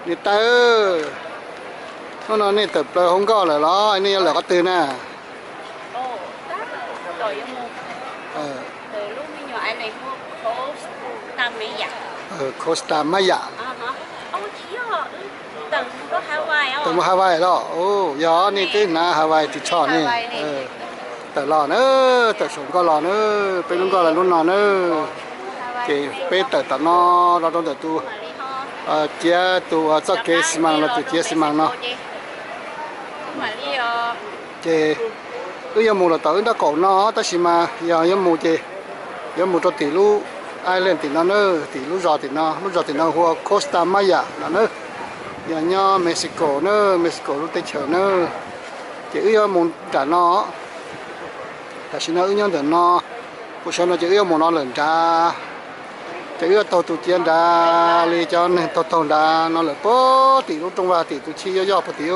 Niam tais, hnub no nej tawm plaws hauv nkoj lawm los nej yuav lawm qhov twg na? Costa Maya. Tawm mus Hawaii los? Yog nej twb hnav Hawaii ris tsho ne. Tawm los na, tawm saum nkoj los na, peb lub nkoj los lub no na. Ces peb tawm tom no los rau ntawm tus ciav tus txoj kev xi mas los tus ciav xi mas no. Ces wb yuav mus los tom wb nraub qaum no tab sis mas yog yuav mus ces yuav mus rau tim lub island tim no na, tim lub zos tim no, lub zos tim no hu ua Costa Maya no na. Yog nyob Mexico na, Mexico lub teb chaws na. Ces wb yuav mus nram no. Tam sim no wb nyob ntawm no, kuv xyov no ces wb yuav mus no lawm nrad. Ces wb yuav taug tus ciav nrad li cov neeg taug taug nrad no lawm puag tim lub rooj vag tim tus chij yoj yoj puag tim.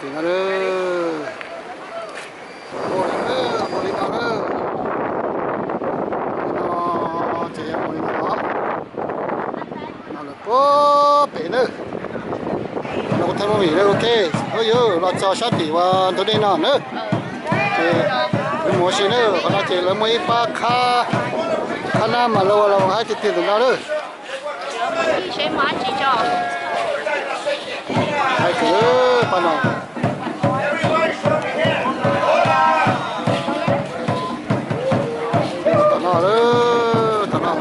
Tim no, mus li no, mus li no, ces mus li no, no lawm puag pem na. No kuv thaij movie na, ok. Ua yus los txog sab tim uas ntug dej no na. Ces wb mus ua si na, qhov no ces lawv muaj ib pab khab, khab nab mas lawv ua los haib tiag tiag ntawm no na. Haib kawg pab no. Tom no, tom no.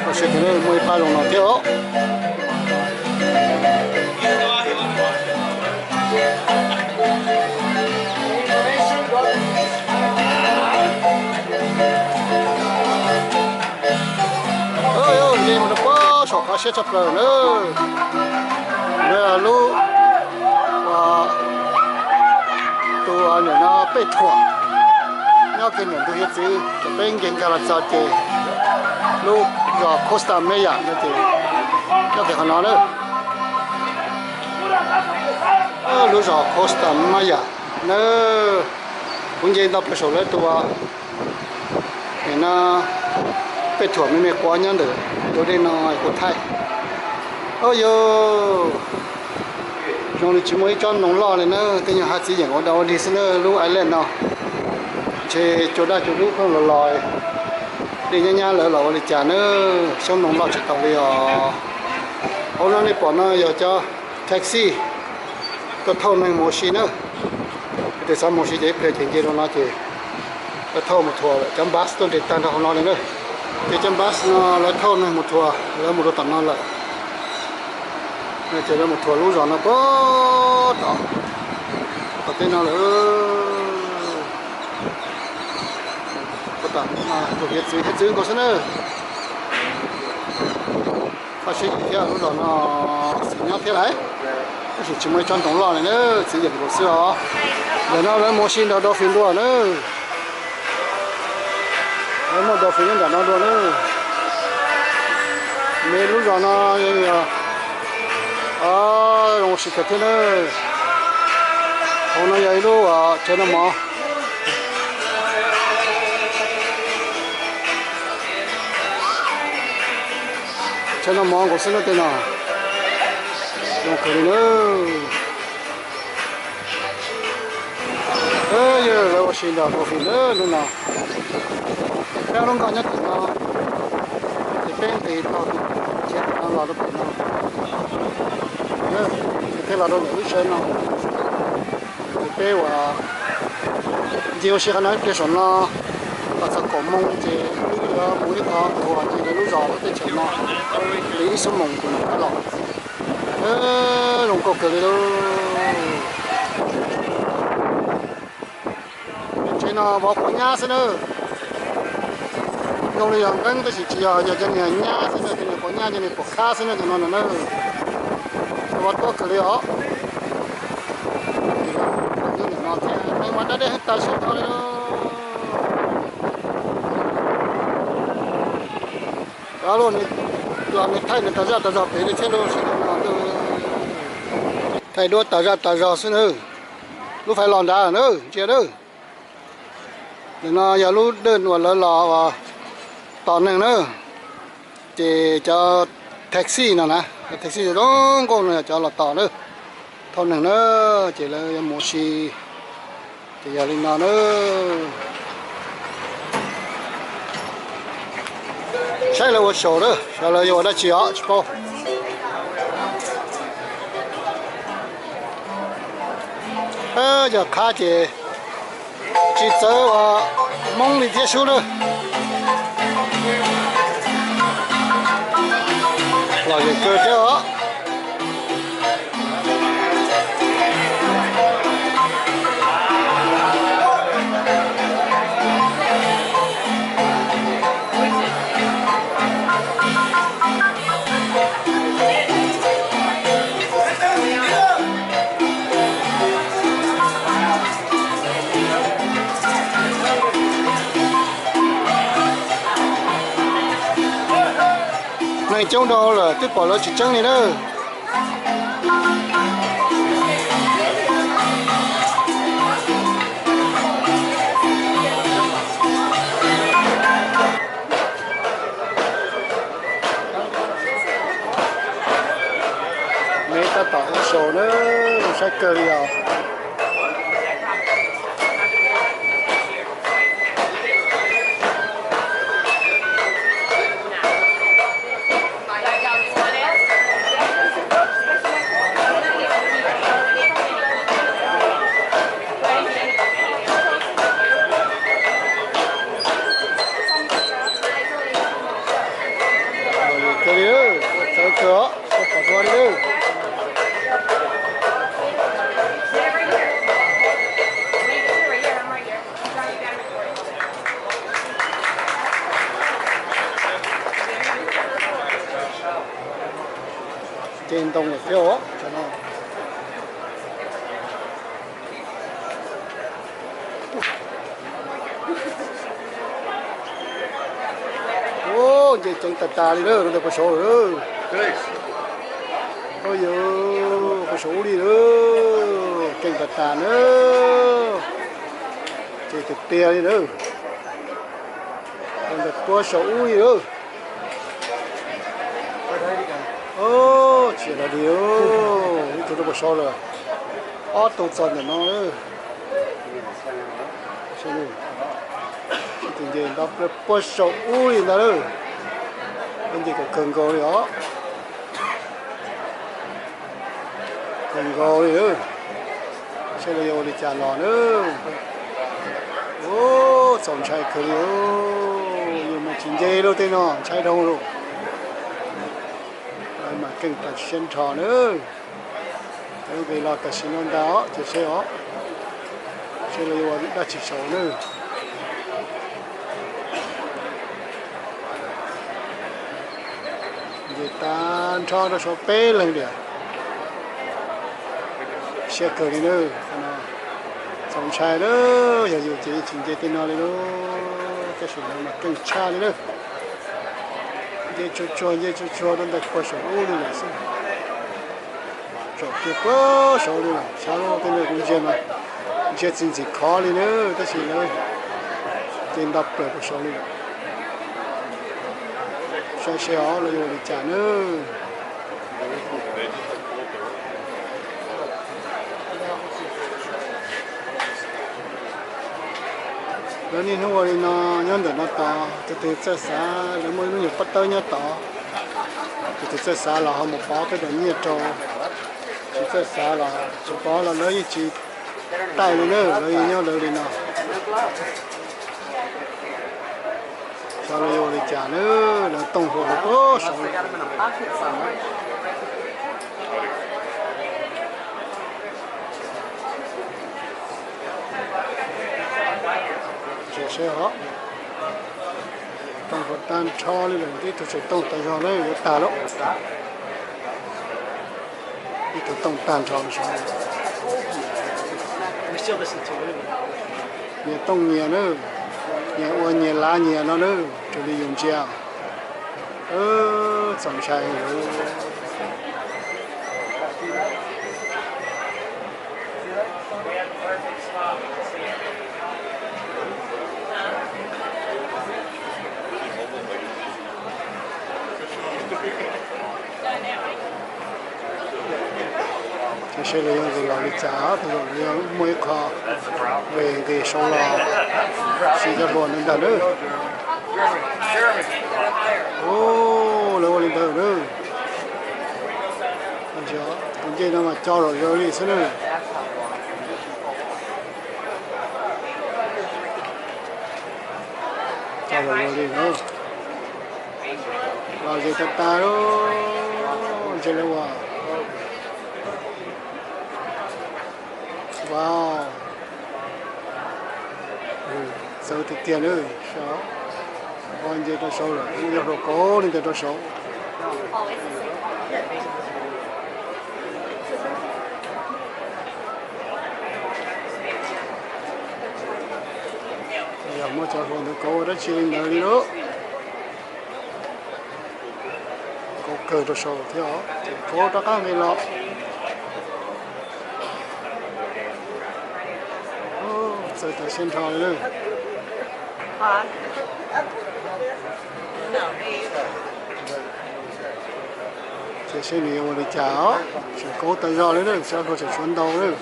Kawg nram no, muaj ib pab zoo no thiab os. Nce mus rau puag saum qhov siab tshaj plaws na. Lub, tus ntawm no Pej Thuam, nyob kiag ntawm ntug hiav txwv ces peb nce nkag los txog ces lub zos Costa Maya no ces nyob kiag qhov no na. Lub zos Costa Maya na, kuv nce nto plaws saum lawv tus no Pej Thuam me me quav nyob ntawm tus dej no kuv thaij. Au yog, zoo li tsis muaj ib tsob ntoo loj li na, tej nyuag hav txiv yeem ua dog ua dig xwb na lub island no. Ntshe cua daj cua dub pheej los los, dej nyab nyab lawv los ua li cas na, xyoob ntoo loj tsis tau li os. Hauv no nej pom no yog cov taxi tuaj thauj neeg mus ua si na. Tus xav mus ua si ces ib pliag ces nce rau no ces lawv thauj mus thuam lawm, cov bus tuaj nres tag nrho hauv no li na. Ces cov bus no lawv thauj neeg mus thuam, lawv mus rau tom no lawm. Ces lawv mus thuam lub zos no puag tom, tom tej no lawm. Puag tom tus hiav txwv, hiav txwv nkaus xwb na. Kho siab thiab, lub zos no txiv nyob thiab lawm, tab sis tsis muaj ib tsob ntoo loj li na, txiv yeem nkaus xwb os. Ntawm no lawv mus ua si nrog dolphin dua na. Lawv muaj dolphin nyob nram no dua na. Me lub zos no zoo ua si kawg thiab na. Hauv no yog ib lub chaw noj mov. Chaw noj mov nkaus xwb na tej no. Zoo kawg li na. Yog lawv ua si nrog dolphin na lub no. Peb lub nkoj nyob tim no, ces peb nqis tau tus ciav no los rau pem no, ces thiaj los rau ntawm lub sab no. Ces peb ua nce ua si qhov no ib pliag saum no, los txog kaum moo ces wb yuav mus ib qho thuam nce ntawm lub zos lub teb chaws no li ib xuab moos tus no los. Zoo nkauj kawg li lauj. Tsev no vov quav nyab xwb na. Zoo li yog nqeeb tab sis tsis yog, yog cov niag nyab xwb na, cov niag quav nyab, cov niag quav khab xwb na, cov no na. Vov tuab kawg li os. Neeg mas dab dej heev tas siab tag li. Cov lus nws, nws thaij nws tas zaj tas zog pem li thiab lub sij hawm no. Thaij duab tas zaj tas zog xwb na. Lub fais los nrad na, ntsia na. Ntawm no yog lub dawj uas lawv los tos neeg na. Ces cov taxi no na, cov taxi zoo nkauj no yog cov los tos na, thauj neeg na, ces lawv yuav mus si. Ces yog li no na. Saib lawv ua show na, xyov lawv yuav ua dab tsi os tsis paub. Yog qhab ces tsis txawv ua Hmoob li thiab sub na. Lom zem kawg thiab os. Neeg coob dhau lawm twb pom lawv tsis tseeb li na. Me tab tom ua show na, saib kawg li os. Kawg li, txawv kawg os, pom dua li. Ces ntoo lawm thiab os. Ua nce ceev tas tas li na, ntawm puag saud lawm. Ua yog puag saum ub li lawm, ceev tas tas na. Ces tiag tiag li na. Ntawm puag saum ub li lawm. Tsis yog dog dig, ib tug rau puag saud lawm. Ob tug txog ntawm no. Nce nto plaws puag saum ub li ntag lawm. Nce kom kawg nkaus li os. Kawg nkaus li. Saib lawv yuav ua li cas los na. Ua txaus ntshai kawg li. Yus mas tsis nce lub tej no ntshai dhau lawm. Lawv mas keej tas siab nrho na. Lub nqe los tam sim no ntag os, ces seb os, seb lawv yuav ua dab tsi saud na. Nce tag nrho rau saum peb leeg tiag. Siab kawg li na. Txaus ntshai lawm, yog yus ces yeej tsis nce tej no li lauj, tab sis lawv mas keej tshaj li na. Nce tsuag tsuag, nce tsuag tsuag rau ntawm puag saum ub li lawm xwb. Tsaum kiag puag saud li lawm, xyov lub tej no kuv ntsia mas ntsia txiv ntxim khov li na, tab sis lawv nce nto plaws puag saud li lawm. Saib seb os lawv yuav ua li cas na. Lawv niaj hnub ua li no, nyob ntawm no tod, tus twg txawj xav, lawv muaj ib lub nyuag pob tawb nyob tod, tus twg txawj xav los ho mus pov peb daim nyiaj rau, tsis txawj xav los tsis pov los lawv yeej tsis taij li na, lawv yeej nyob lawv li no. Xyov lawv yuav ua li cas na, lawv tooj hluas lawv puag saud. Tsis seb os, tooj hluas tag nrho li lawm, ib tug tseem tooj tas zog na, yuav tag lawm. Ib tug tooj tag nrho saud. Nyias tooj nyias nawb, nyias ua nyias lav nyias no nawb, raws li yus ntsia. Txaus ntshai. Saib lawv yuav nqis los li cas, tej zaum lawv yuav muaj ib qho nqis sau los siv cov hluas ntawd ntag nawb. Lawv ua li ntawd nawb. Tus ncej no mas co zom zaws li xwb nawb. Co zom zaws li na. Los zes tag tag lawm, ntshe lawv ua. Wow, txawv tiag tiag nawb. Nce rau saud lawm, yog hluas kauv li ntawd rau saud. Yog muab cov hluas ntawd kauv ua dab tsi li ntawd li lauj. Kauv kawg rau saud thiab os, ces kauv rov qab nqis los. Txawv tas siab nrho li. Ces seb nws yuav ua li cas os, tseem kauv tas zog li na, cov hluas tseem tshuav ntau lawm.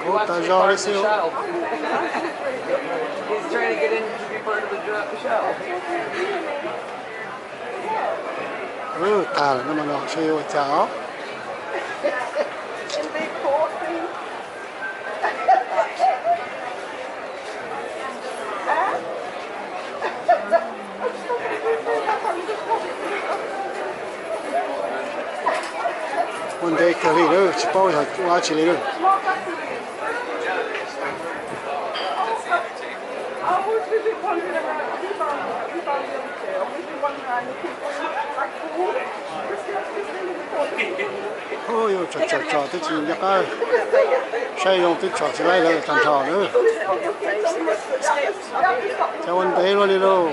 Kauv tas zog li xwb. Tag lawm no mas no seb yuav ua cas os. Ua ntev kawg li lawm, tsis paub yog ua dab tsi li lawm. Yuav tsom tsom tsom twb tsis nco qab saib zoo, twb tsom tsis laib lawm tag nrho na. Cas ua ntev luaj li lauj.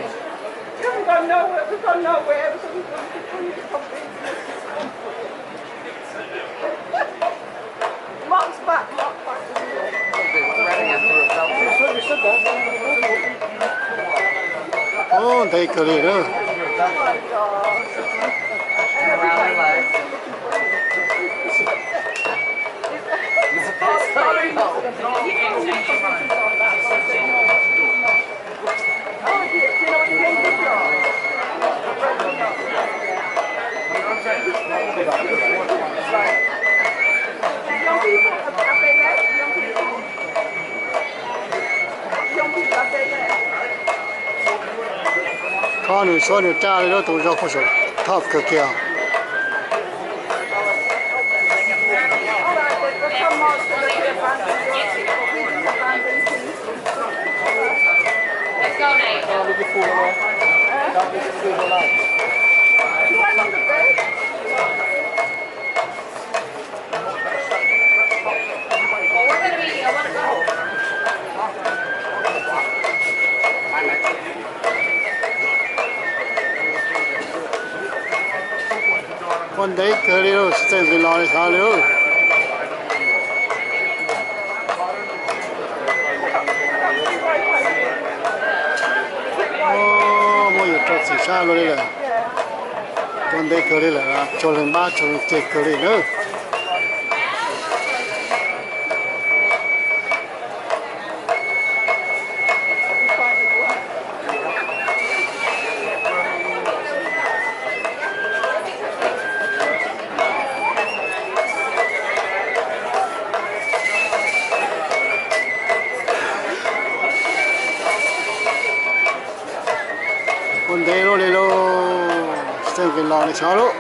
Ub, ntev kawg li na. Khob nws suab nws raj li lub tus zog puag saum thoj kawg kiag. Ua ntev kawg li lauj, tsis txawj nqis los li xav li. Muab yus rau txim sab luaj li lawm. Ua ntev kawg li lawm, tsaug leej npab tsaug leej ceg kawg li na. Ua ntev luaj li lauj, tsis txawj nqis los li xyov lauj.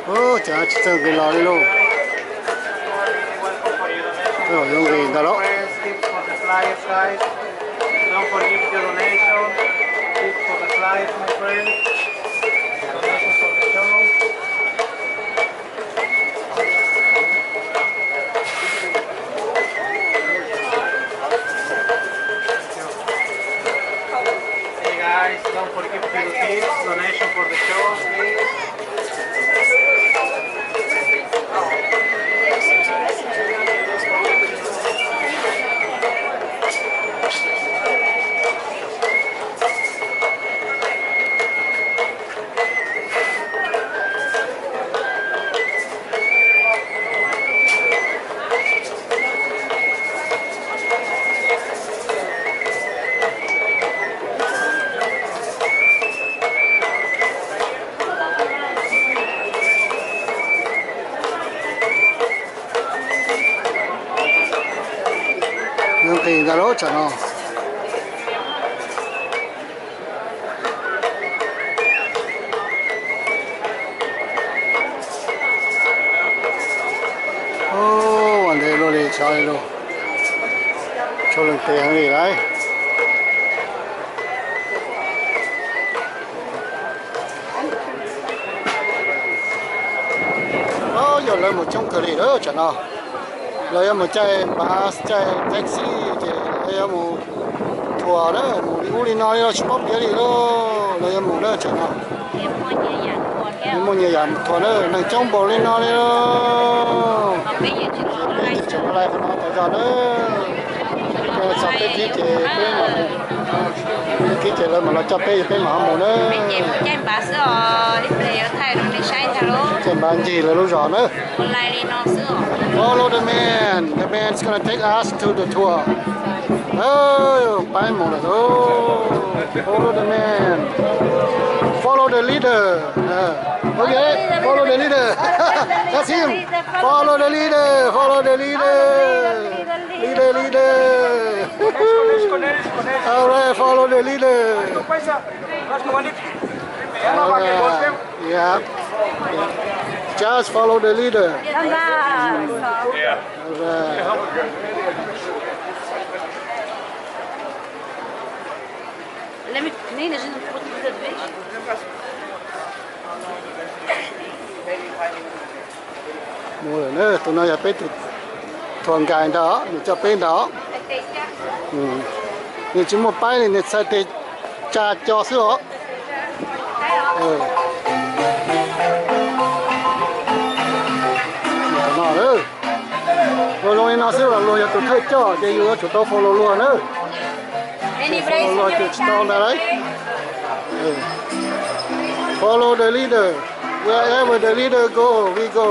Ub, cas tsis txawj nqis los li lauj. Ub, yuav nqis ntag lauj. Don't forget your donation. Tips for the flight, my friend. Donation for the show. Hey guys, don't forget to do tips, donation for the show, please. Yuav nqis ntag lauj tsam no. Ua ntev luaj li, tsis li lauj. Tshuav leej twg heev li lauj. Yog lawv mus coob kawg li lawm tsam no. Lawv yuav mus caij bus, caij taxi, ces lawv yuav mus thuam na, mus li ub li no li los tsis paub piav li lauj. Lawv yuav mus na tsam no. Muaj nyias yam mus thuam na, neeg coob npaum li no li lauj. Ces peb tseem mus lais qhov no tas zog na. Txog peb thib ces peb mam mus. Peb thib ces lawv mam los coj peb, peb mam mus na. Caij npas ncig lawv lub zos na. Follow the man. The man's gonna take us to the tour. Pab mus lawm. Follow the man. Follow the leader. Okay, follow the leader. That's him. Follow the leader. Follow the leader. Leader, leader. All right, follow the leader. All right. Yeah. Just follow the leader. All right. Mus lawm na, tus no yog peb tus thuam nkais ntag, nws coj peb ntag. Nws tsis muaj paib li, nws txhais tes tsa co xwb os. Luag zoo li no xwb los luag yog tus thawj coj ces yus yuav tsum tau follow luag na. Follow luag ces tsis tau ntag lauj. Follow the leader. Wherever the leader go, we go.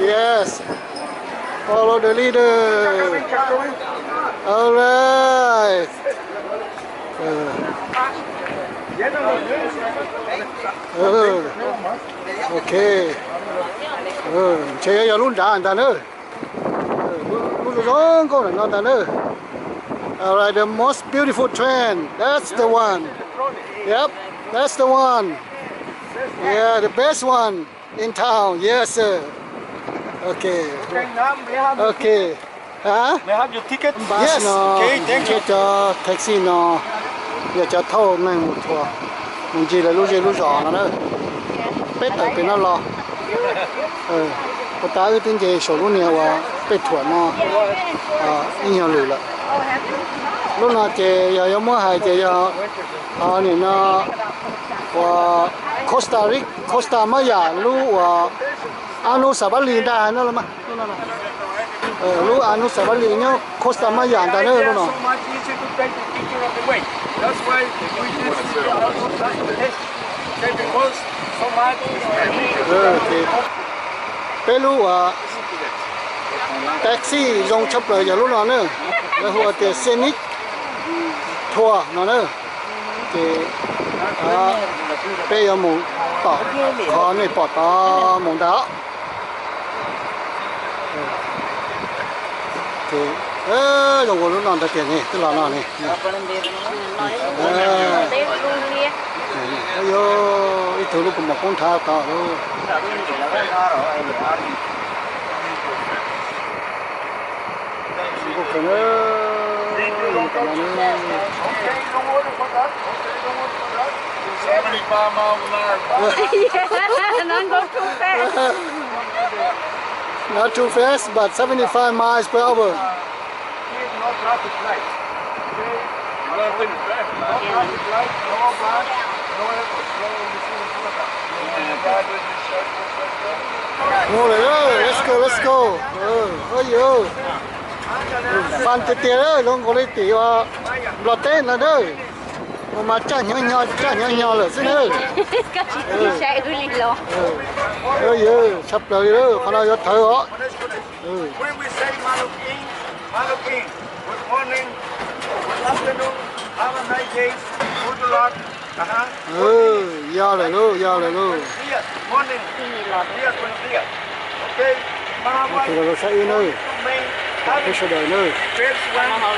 Yes. Follow the leader. All right. Ok. Ntshe yuav yog lub nrad ntag na. Lub zoo zoo nkauj ntawm no ntag na. All right, the most beautiful train. That's the one. Yep, that's the one. Yeah, the best one in town. Yes, sir. Okay. Okay. Huh? May I have your ticket? Yes. Bus no, okay, thank you. Cov taxi no yog cov thauj neeg mus thuam, mus ncig lawv lub zej lub zos no na. Peb tawm pem no los. Puas tas wb twb nce saum lub niag uas peb thuam no ib nyuag lwm lawm. Lub no ces yog yuav muab hais ces yog nim no uas Costa Rica, Costa Maya lub uas Anusavali ntag no los mas. Lub Anusavali nyob Costa Maya ntag na lub no. Peb lub uas taxi zoo tshaj plaws yog lub no na, lawv hu tias Scenic Tour no na. Ces peb yuav mus tom qhov nej pom tod mus ntag. Ces zoo ua lub no ntawd tiag ne, twb los no ne. Yog ib tug lub kaus mom koob nthav tod lawm. Not too fast, but seventy-five miles per hour. Here no traffic light. Okay? No traffic light, no bus, no airport, no museum, no nothing. Mus lawm, let's go, let's go. Oj yog, fun tiag tiag lawm, los nkaus li tim Nplog teb no na. Mus mas tsaj hnyo nyo, tsaj hnyo nyo lawm xwb na. Oj yog, tshaj plaws li lawm, qhov no yuav thawv os. When we say Maloking, Maloking, good morning, good afternoon, have a nice day, good luck. Yog lawm lauj, yog lawm lauj. Buenos días, morning. Buenos días, buenos días. Okay. Tus los saib wb nawb, peb sawv daws nawb. First one, los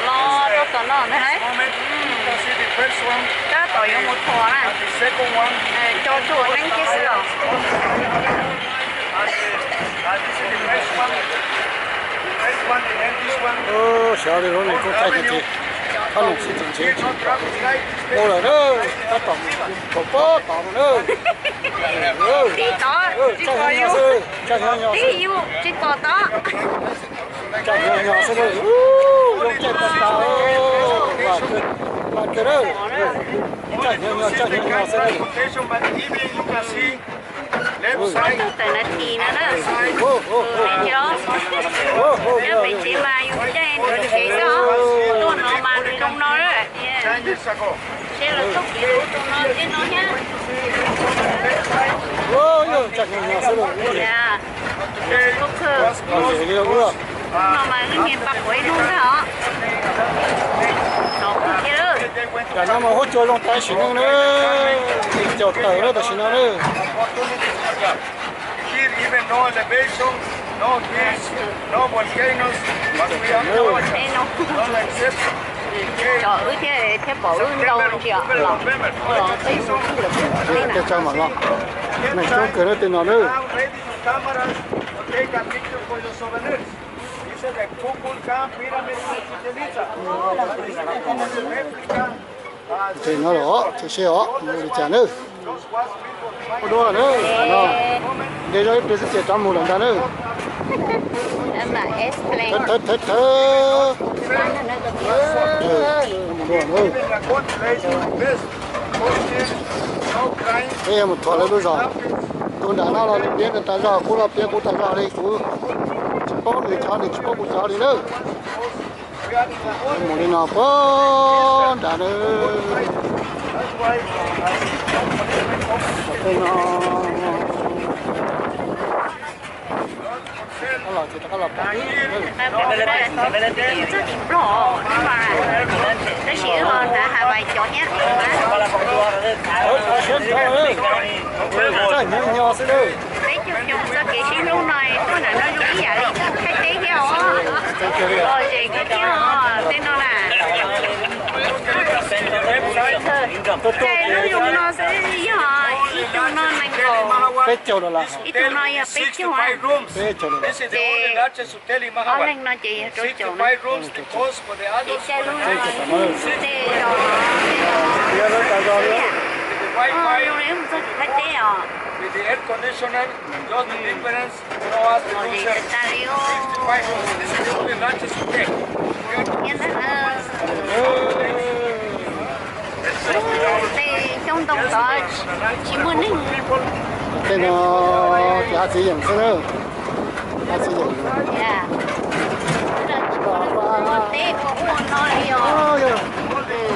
tab tom no na. This moment, you can see the first one. Tab tom yuav mus thuam na. And the second one. Cov thuam neeb kiag xwb os. And the, and this is the first one. The first one, and then this one. Xyov li lub neej koob thaij no ces thab noom sib txeem ntshe tsis pom. Mus lawm na, tab tom thuam pob tod no na. Tib tod, tsis pom yus. Tib yus tsis pom tod. Tsaj hnyo nyo xwb na. Zoo caij tag tag, vam kawg na. Tsaj hnyo nyo, tsaj hnyo nyo xwb na. Left side, tawm nas this no na. Nyob pem tsev mas yus caij nrov tsheb xwb os. Tuaj no mas nws zoo no lawm. Seb lawv txoj kev ua tus no thiab no thiab. Hnub no mas wb niaj pab quav ib hnub ntag os. Nov kawg thiab lawm. Tam no mas huab cua zoo tas sim neej na, caum tawm lawm tam sim no na. Here even no elevation, no hills, no volcanoes, but we are covered, no exception. Cov wb thiab, thiab pom wb ntau ntsia los, los tej zoo lawm. Tej tsa mam los, neeg coob kawg na tej no na. Now ready your cameras to take a picture for your souvenirs. This is the Kukulkan pyramid in Chichén Itzá. Replica. Ces no los ces seb os ua li cas nawb. Ua dua na, no nce zog ib pliag xwb ces rov mus lawm ntag nawb. Thawb thawb thawb. Peb yuav mus thuam lawv lub zos. Tus nram no los nws piav nws tas zog, kuv los piav kuv tas zog li, kuv tsis paub nws cov, nws tsis paub kuv cov li nawb. Mus li no puag nrad na. Tej no los ces rov qab los pom. Txog tsis ploj, tab sis wb ho nrad Hawaii cov thiab. Txaj hnyo nyo xwb na. Peb caug xyoo txoj kev sib hlub no tuaj nram no zoo ib yam li tuaj Thaib teb thiab os. Lom zem kawg thiab os tej no na. Caij lub zoo no xwb yog ib tug no nees nkaum, ib tug no yog peb caug. Ces ob leeg no ces yog rau caum na. Ces caij lub no tej zos no, zoo li wb mus txog tim Thaib teb os. Lom zem tas li os. Nyob ntawd tej xyoob ntoo tod tsis muaj neeg. Tej no ces hav txiv yeem xwb na, hav txiv yeem. Teb ua ua no li os.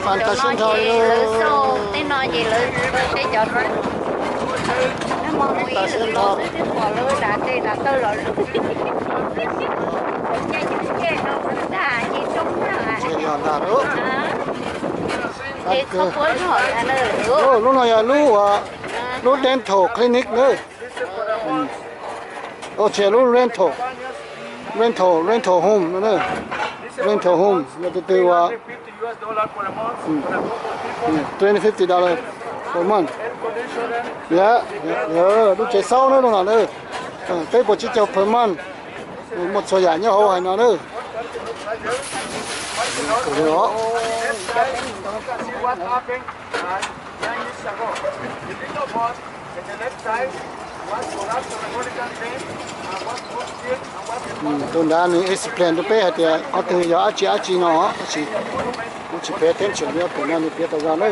Fas tas siab nrho li. Lawv xauj tej no ces lawv tej cov, muaj ib lwm los xwb twb pom lawv dam tes dam taw los. Caij caij no ntag ces zoo ntag. Ces txhob quab zog ntag na. Lub no yog lub, lub dental clinic na. Ua txhia lub rental, rental, rental home no na. Rental home no tus twg ua twenty fifty dollar. Peb puas tsib caug per month, muaj txhua yam nyob hauv hais no na. Tus nrad nws explain rau peb hais tias qhov twg yog dab tsi dab tsi no, tab sis kuv tsis pay attention li, tus no nws piav tau zoo na.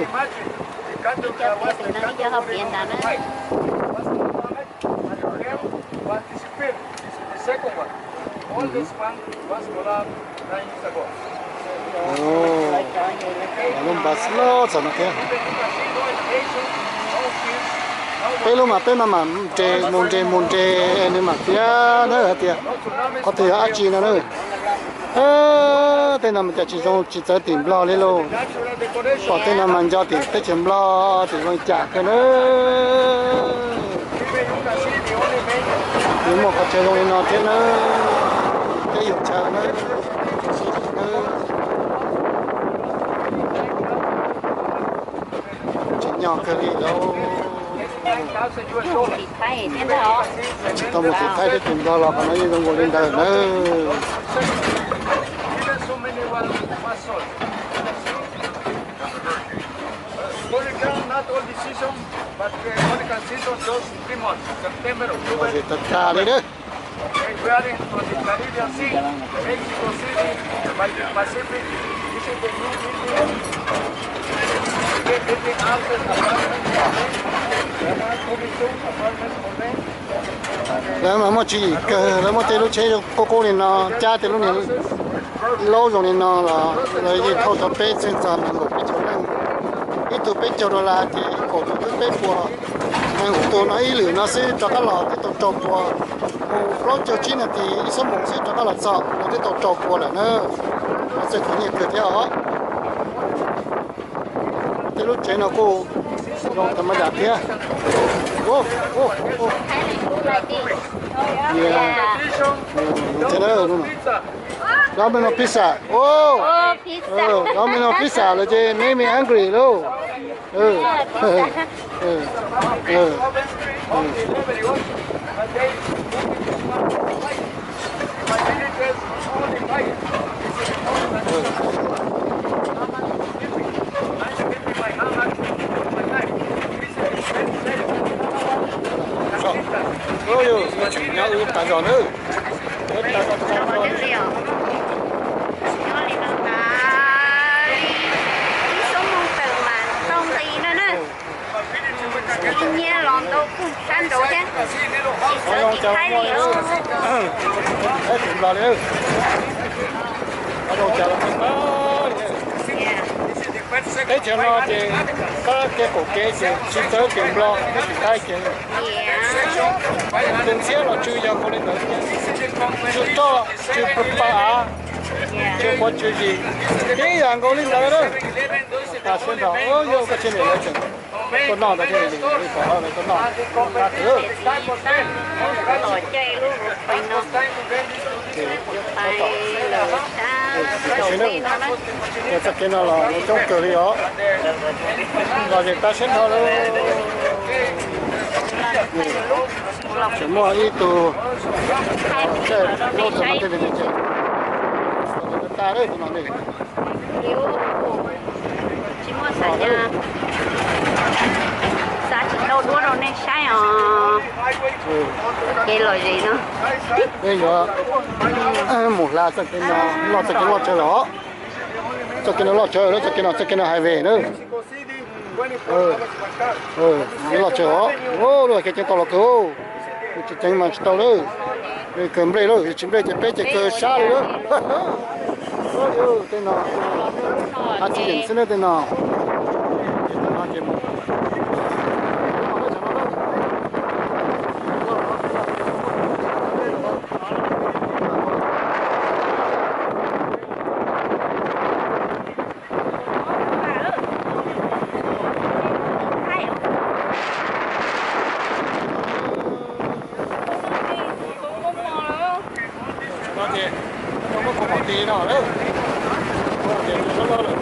Lub npas loj txog no thiab. Peb lub mas peb no mas nres mus nres mus nres nws mam piav na hais tias qhov twg yog dab tsi no na. Tej no mas cas tsis zoo tsis txawv tim Nplog li lauj. Pom tej no mas nco tim teb chaws Nplog tim zoo li cas kawg na. Nws muaj qhov chaw zoo li no thiab na. Peb yug chaw na. Tsis nyog kawg li lauj. Tsis tau mus tim Thaib thiab tim Nplog los qhov no yeej zoo nkaus li ntawd na. Tag tag li na. Lawv mas muaj tswv yim kawg, lawv muab tej lub tsheb qub qub li no, cab tej lub niag laub zoo li no los lawv yeej thauj tau peb txheej txog nees nkaum peb caug leej. Ib tug peb caug dollar ces kaum tus twb peb puas. Nees nkaum tus no ib lwm no xwb rov qab los twb tau rau puas. Mus plaub caug tsib nas this ib xuab moos xwb rov qab los txog no twb tau rau puas lawm na. Txawj khwv nyiaj kawg thiab os. Tej lub tsev no kuj zoo tag mas yam thiab. Domino's pizza. Domino's pizza lawm ces make me hungry lauj. Ib xuab moos tawm mas tau nqi no na. Ib nyiab los ntau kawg sab nraud thiab. Tsis txawv tim Thaib li os. Teb chaws no ces pab kev qaum kev ces tsis txawv tim Nplog thiab tim Thaib ces. Tus ntxhiab los tsw yog nkaus li ntawd, tsw roj tsw pw pa av, tsw quav tsw zis, ib yam nkaus li ntawd na. Tas siab nrho, yog koj tsis niam lawv tseem tuaj noj ntawd thiab, tuaj noj, tuaj noj. Txoj kev no los coob kawg li os. Los zem tas siab nrho lawm. Tseem muaj ib tug caij laub txog no thiab, tas lawm tus no ne. Tsis muaj xav, xav tsis tau duab rau nej saib os. Kev lom zem no. Peb yuav mus hla txoj kev no, loj txoj kev loj tsawv lawm os. Txoj kev no loj tsawv, txoj kev no, txoj kev no highway na. Loj tsawv os, lub hais kev ceev tau los kawg, tsis ceev mas tsis tau lawm. Kawg nplej lawm, tsis nplej ces peb ces kawg sab li lawm. Tej no, a tsis yeem xwb na tej no. No ces muab kaus mom ti no lawm. Ces sab loj lawm.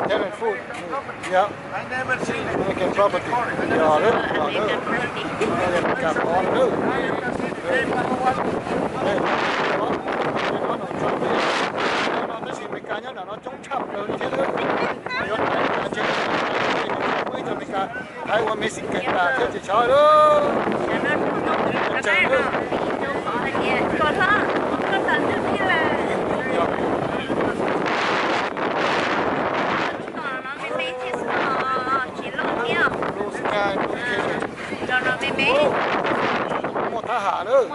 Tenant food. Yeah. American property. Yog lawm, yog lawm. American property. American property. Tab sis Amelikas nyob nram no coob tshaj plaws li thiab. Yuav mus ib co Amelikas, Thaib ua Mexican tas thiab ces tshaj lawm. Tseem lawm. Muaj thab ham lawm.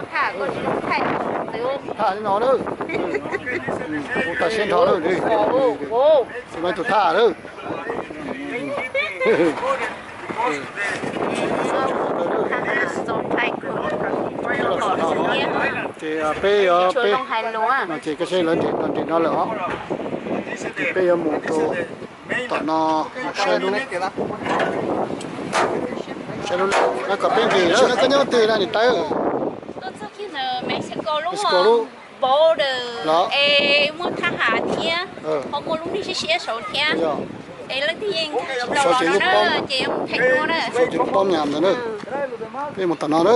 Thab li no lawm. Kuv tas siab nrho lawm li. Tsis muaj tus thab lawm. Ces peb yuav, peb, ces koj saib lawv nres no, nres no lawm os. Ces peb yuav mus rau tom no, saib lub, saib lub, lawv kom peb nqis lawm. Koj nyob twg na niam tais? Mexico lub, los es muaj thab ham thiab, ho muaj lub neej siab siab saud thiab. Es leej twg yeej saud ces lub poob, ces lub poob nyam ntawd na. Peb mus tom no na.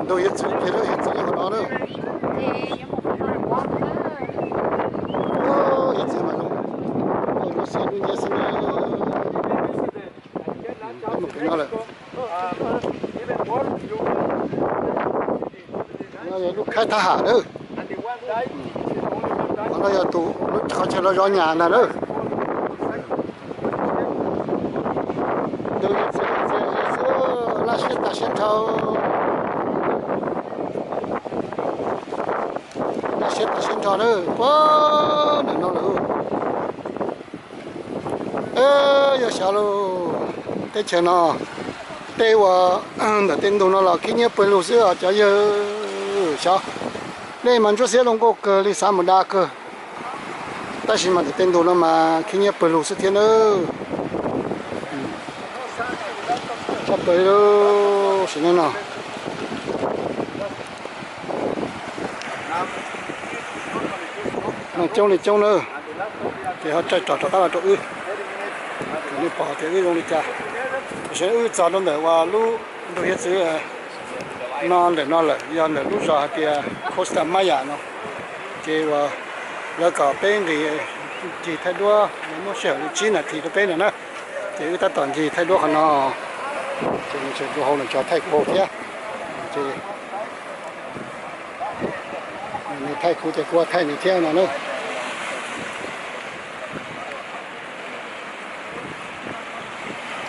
Ntug hiav txwv kiag lub hiav txwv nyob qhov no na. Hiav txwv mas zoo, lub xiab lub nyiab xwb na. Peb mus pem no lawm. No yog lub khaib thab ham na. Qhov no yog tus, qhov chaw lawv zov nyam ntag na. Ntug hiav txwv, laj siab tas siab nrho. Laj siab tas siab nrho na, puag ntawm no lawm. Yog xyov lauj, teb chaws no, tej uas ntawm tej ntug no los khib nyiab pawg lug xwb os cov yawg. Xyov, dej mas ntsuab xiab zoo nkauj kawg li, xav mus da kawg. Tab sis mas ntawm tej ntug no mas khib nyiab pawg lug xwb thiab nawb. Tshaj plaws li sim neej no. Neeg coob li coob nawb, ces ho tsaij rog rov qab los rau wb, kom nej pom tias wb zoo li cas. Tam sim no wb txog rau ntawm uas lub ntug hiav txwv no, ntawm no lawm, yog ntawm lub zos hais tias Costa Maya no. Ces uas lawv kom peb nqis ncig thaij duab, lawv muab sij hawm li tsib nas this rau peb no na. Ces wb tab tom ncig thaij duab qhov no, ces nws tseem dua hau, nws tseem thaij kuv hau thiab. Ces nws thaij kuv ces kuv thaij nws thiab no na.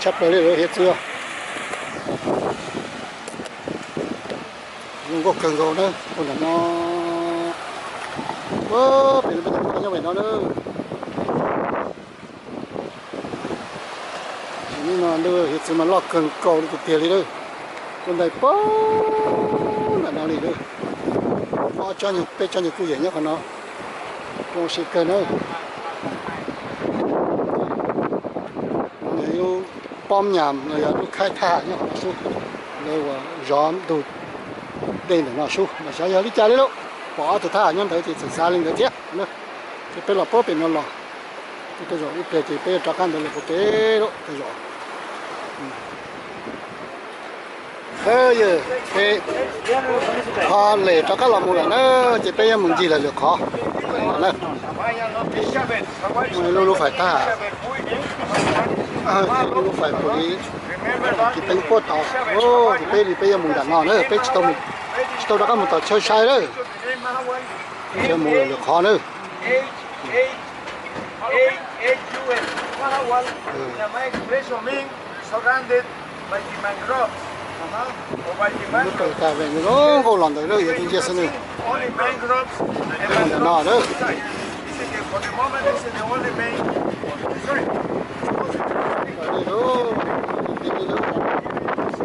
Tshaj plaws li lawv hiav txwv, zoo nkauj kawg nkaus na. Ua ntawm no, pem no peb cov nyob pem no na. Nim no ntug hiav txwv mas loj kawg nkaus li tiag tiag li lawm. Ua ntais pag ntawm no li lawm. Ob tsob nyuag, peb tsob nyuag kuj yem nyob qhov no, zoo si kawg na. Lub poob nyam los yog lub khaib thab ham nyob qhov no xwb, lawv uas zov ntug dej ntawm no xwb mas xyov yog li cas li lauj. Pom ob tug thab ham nyob ntawd ces txawm xav li ntawd thiab. Ces peb los puag pem no los, tej zaum ib pliag ces peb yuav rov qab ntawd los puag pem lawm tej zaum. Yawg, peb ho lem rov qab los mus lawm na, ces peb yuav mus ncig lawm lwm qhov na. Lub, lub fais thab ham, lub fais pus li, ces peb puag tod, ces peb li peb yuav mus nram no na, peb tsis tau, tsis tau rov qab mus tom chaw sai lawm, peb mus lwm qhov na. Lub rau tas zoo nkauj los ntawd lawm, yuav tus nciab xwb nws. Peb mus ntawm no lawm.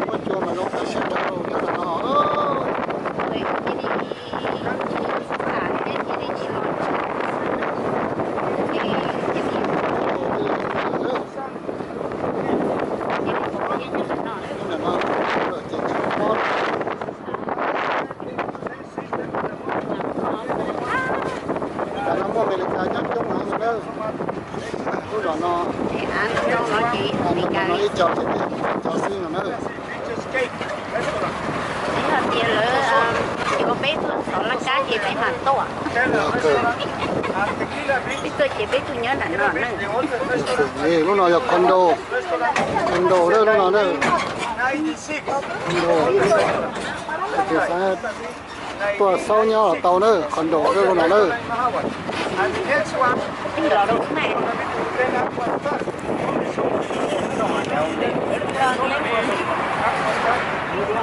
Muaj cua mas zoo tas siab rau nyob ntawm no. No, no ib co ces peb co xwb no na. Yog tias lawv yuav peb tuaj xov laj kab ces peb mam tuaj. Peb tuaj ces peb tuaj nyob nram no na. Lub no yog condo, condo lub no na. Condo. Tuaj xauj nyob los tau na, condo lub no na.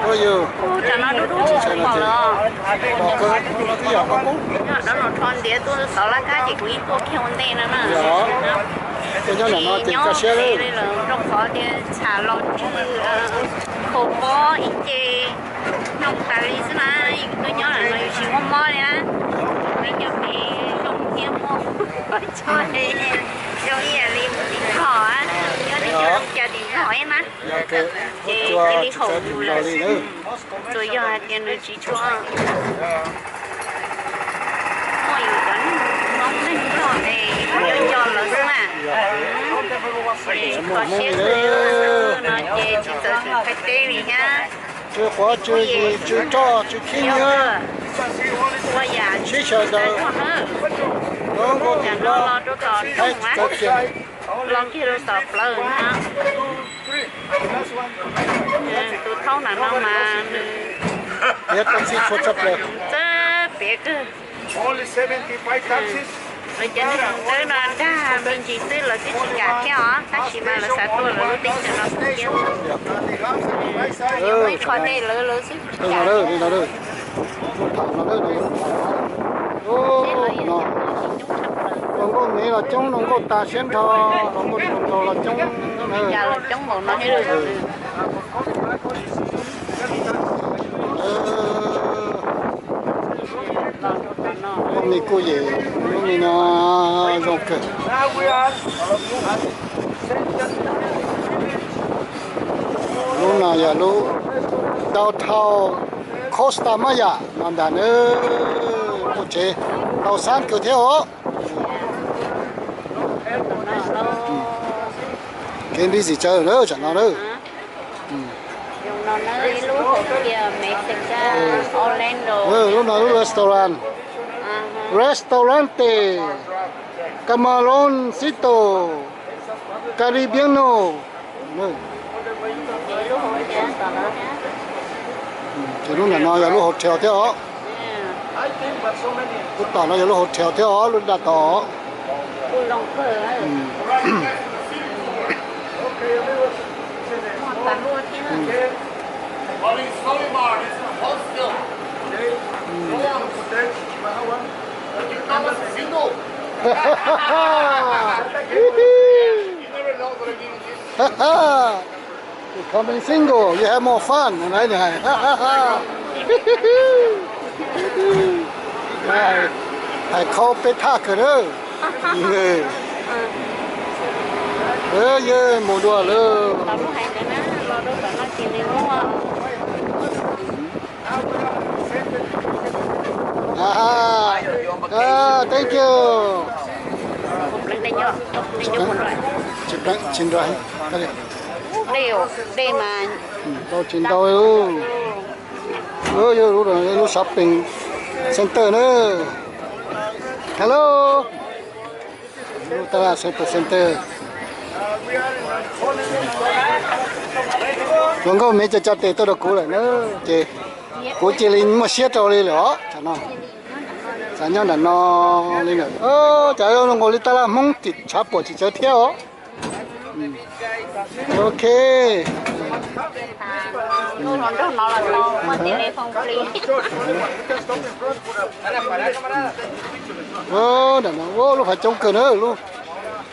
Ua yog, pom kawg, no twb yog qhov qub. Ntiav tuaj xov laj kab ces kuv yeej tuaj kiag ua ntej no na. Yog, tuaj nyob ntawm no ces kaj siab li lawm rau qhov tias tsham los ntswg khaus mob ib ce noj tas li xwb na. Yus tuaj nyob ntawm no yus tsis muaj mob li na. Peb cov pem zoo thiab muaj mob tshaj, zoo ib yam li mus tim Nplog, nyob tim Nplog cas tim Nplog ib na. Ces cia li haum yus lawm xwb. Tsuas yog hais tias nws tsis tshua muaj yus cov neeg Hmoob neeg Nplog es cov cov lawv xwb na. Kho siab xwb no ces tsis txawj txwm qhia teb li thiab. Tsw quav tsw yim tsw roj tsw khib nyiab, ua yam sib xyaw daws, nkaus nkaus tim Nplog, Thaib tsis txawj kiag, los kiag rau tom plawv no. Tus thaub ntawm no mas nws piav tau txij txhua txoj plaws, txawj piav kawg. Lawv cov neeg Hmoob no dag me ntsis xwb lawv twb tsis kam thiab os, tab sis mas lawv xav tuaj lawv lub teb chaws no xwb thiab. Yus muaj ib qho dej lawv lawv xwb tsis kam. Zoo nkauj me los coob, zoo nkauj tas siab nrho, zoo nkauj nraug los coob. Cas los coob npaum no thiab. Lub me kuj yem, lub me no zoo kawg. Lub no yog lub downtown Costa Maya no ntag na. Kuj tsev tau xab kawg thiab os. Kev busy tsawv na tsam no na. Lub no lub restaurant, restaurante, Camaroncito Caribeño. Ces lub ntawm no yog lub hotel thiab os. Lub tom no yog lub hotel thiab os, lub nram tod. Becoming single, you have more fun. Hais qhov peb thaj kawg na. Yeej mus dua lawm. Thank you. Tsis pleev, tsis nrog. Tsis ntau. Yog lub shopping center na. Hello. Lub taj laj shopping center. Hluas nkauj me cov cov tes tuaj rau kuv lawm na, ces kuv cia li muaj siab rau li lawm os. Xav nyob nram no li lawm. Cas zoo nkaus li taj laj Hmoob tim tshav puam tsis tsawv thiab os. Ok. Nram no lub hais coob kawg na, lub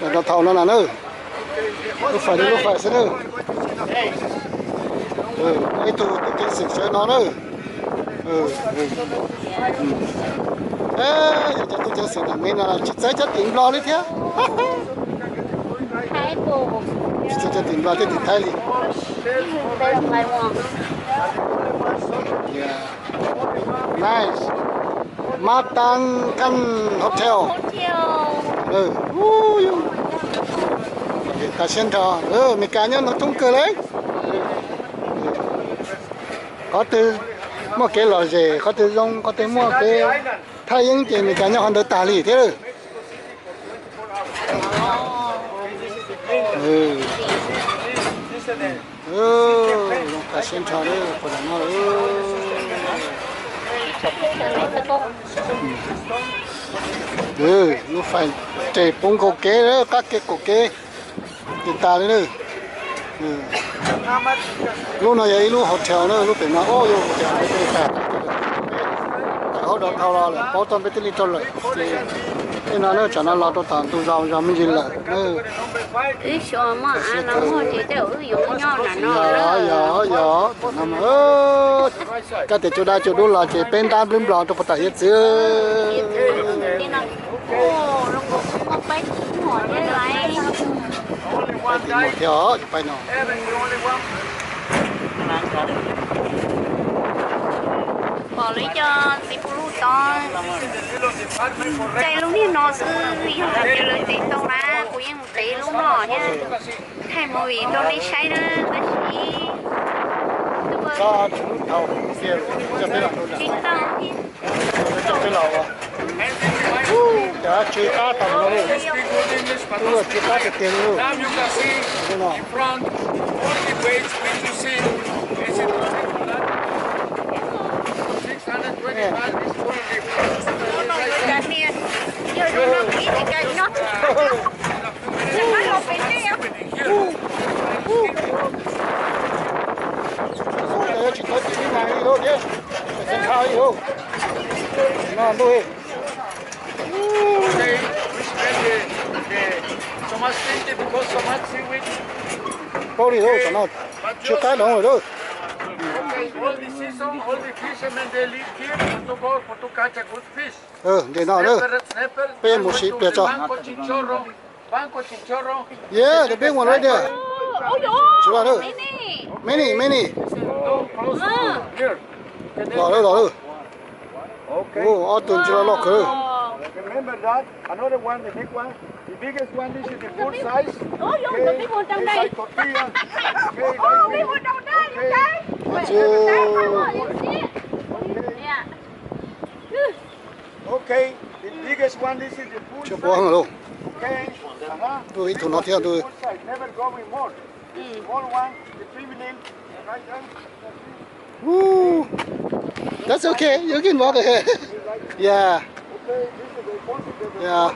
nram no thaum no na. Lub fais li lub fais xwb na. Ib tug tub ceev xwm sawv no na. Yog cov tub ceev xwm tam me no tsis txawv cov tim Nplog li thiab. Tsis txawv cov tim Nplog thiab tim Thaib li. Nice. Matan Kan Hotel. Tag siab nrho, Meskas nyob no coob kawg le. Qhov twg muaj kev lom zem, qhov twg zoo, qhov twg muaj kev thaj yeeb ces Meskas nyob qhov ntawd tag li thiab. Zoo tag siab nrho lawm no. Lub fais tes poob nkaus kev, qab kev qaum kev tes tas li na. Lub no yog ib lub hotel na, lub pem no yog hotel, tawm hauv dov dhau los lawm, paub txog peb twb li rau lawm. Tej no na, tsam no los rau tom ntug zos, zos me ntsis lawm. Wb xyov muaj av no muaj ces tej zaum wb yuav nyob nram no. Yog, yog, yog, koj tias cua daj cua dub los ces peb ntab nplib nplos rau puag tom hiav txwv. Pais tim no thiab os, pais no. Pom lawv cov txiv pw lub tod. Caij lub niag no xwb, yog hais tias lawv tev tau na kuv yeej mus tev lub no thiab. Thaij movie rau nej saib na, tab sis tsis tau. Cov tsw qab tag no, tsw qab tiag tiag li. Paub li lawm, tam no tsw qab dhau lawm. Ntawm no lawm, peb mus sib pliag tso. Yeah, the big one right there. Tsis los lawm. Many, many. Los lawm, los lawm. Ob tug ntsis los loj kawg. Tsis quav heev lauj. Ntuj, ib tug no thiab ntuj. Ooh, that's okay. You can walk ahead. Yeah. Yeah.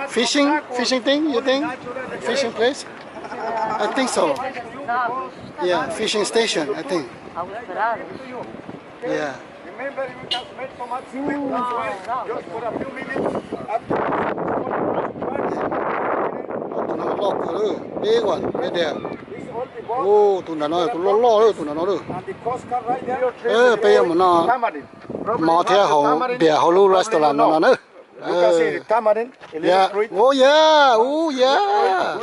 Fishing, fishing thing, you think? Fishing place? I think so. Yeah, fishing station, I think. Yeah. Tus no loj kawg, big one right there. Tus nram no tus loj loj, tus nram no. Peb yuav mus noj mov thiab haus npias hauv lub restaurant no no na. Oh yeah, oh yeah.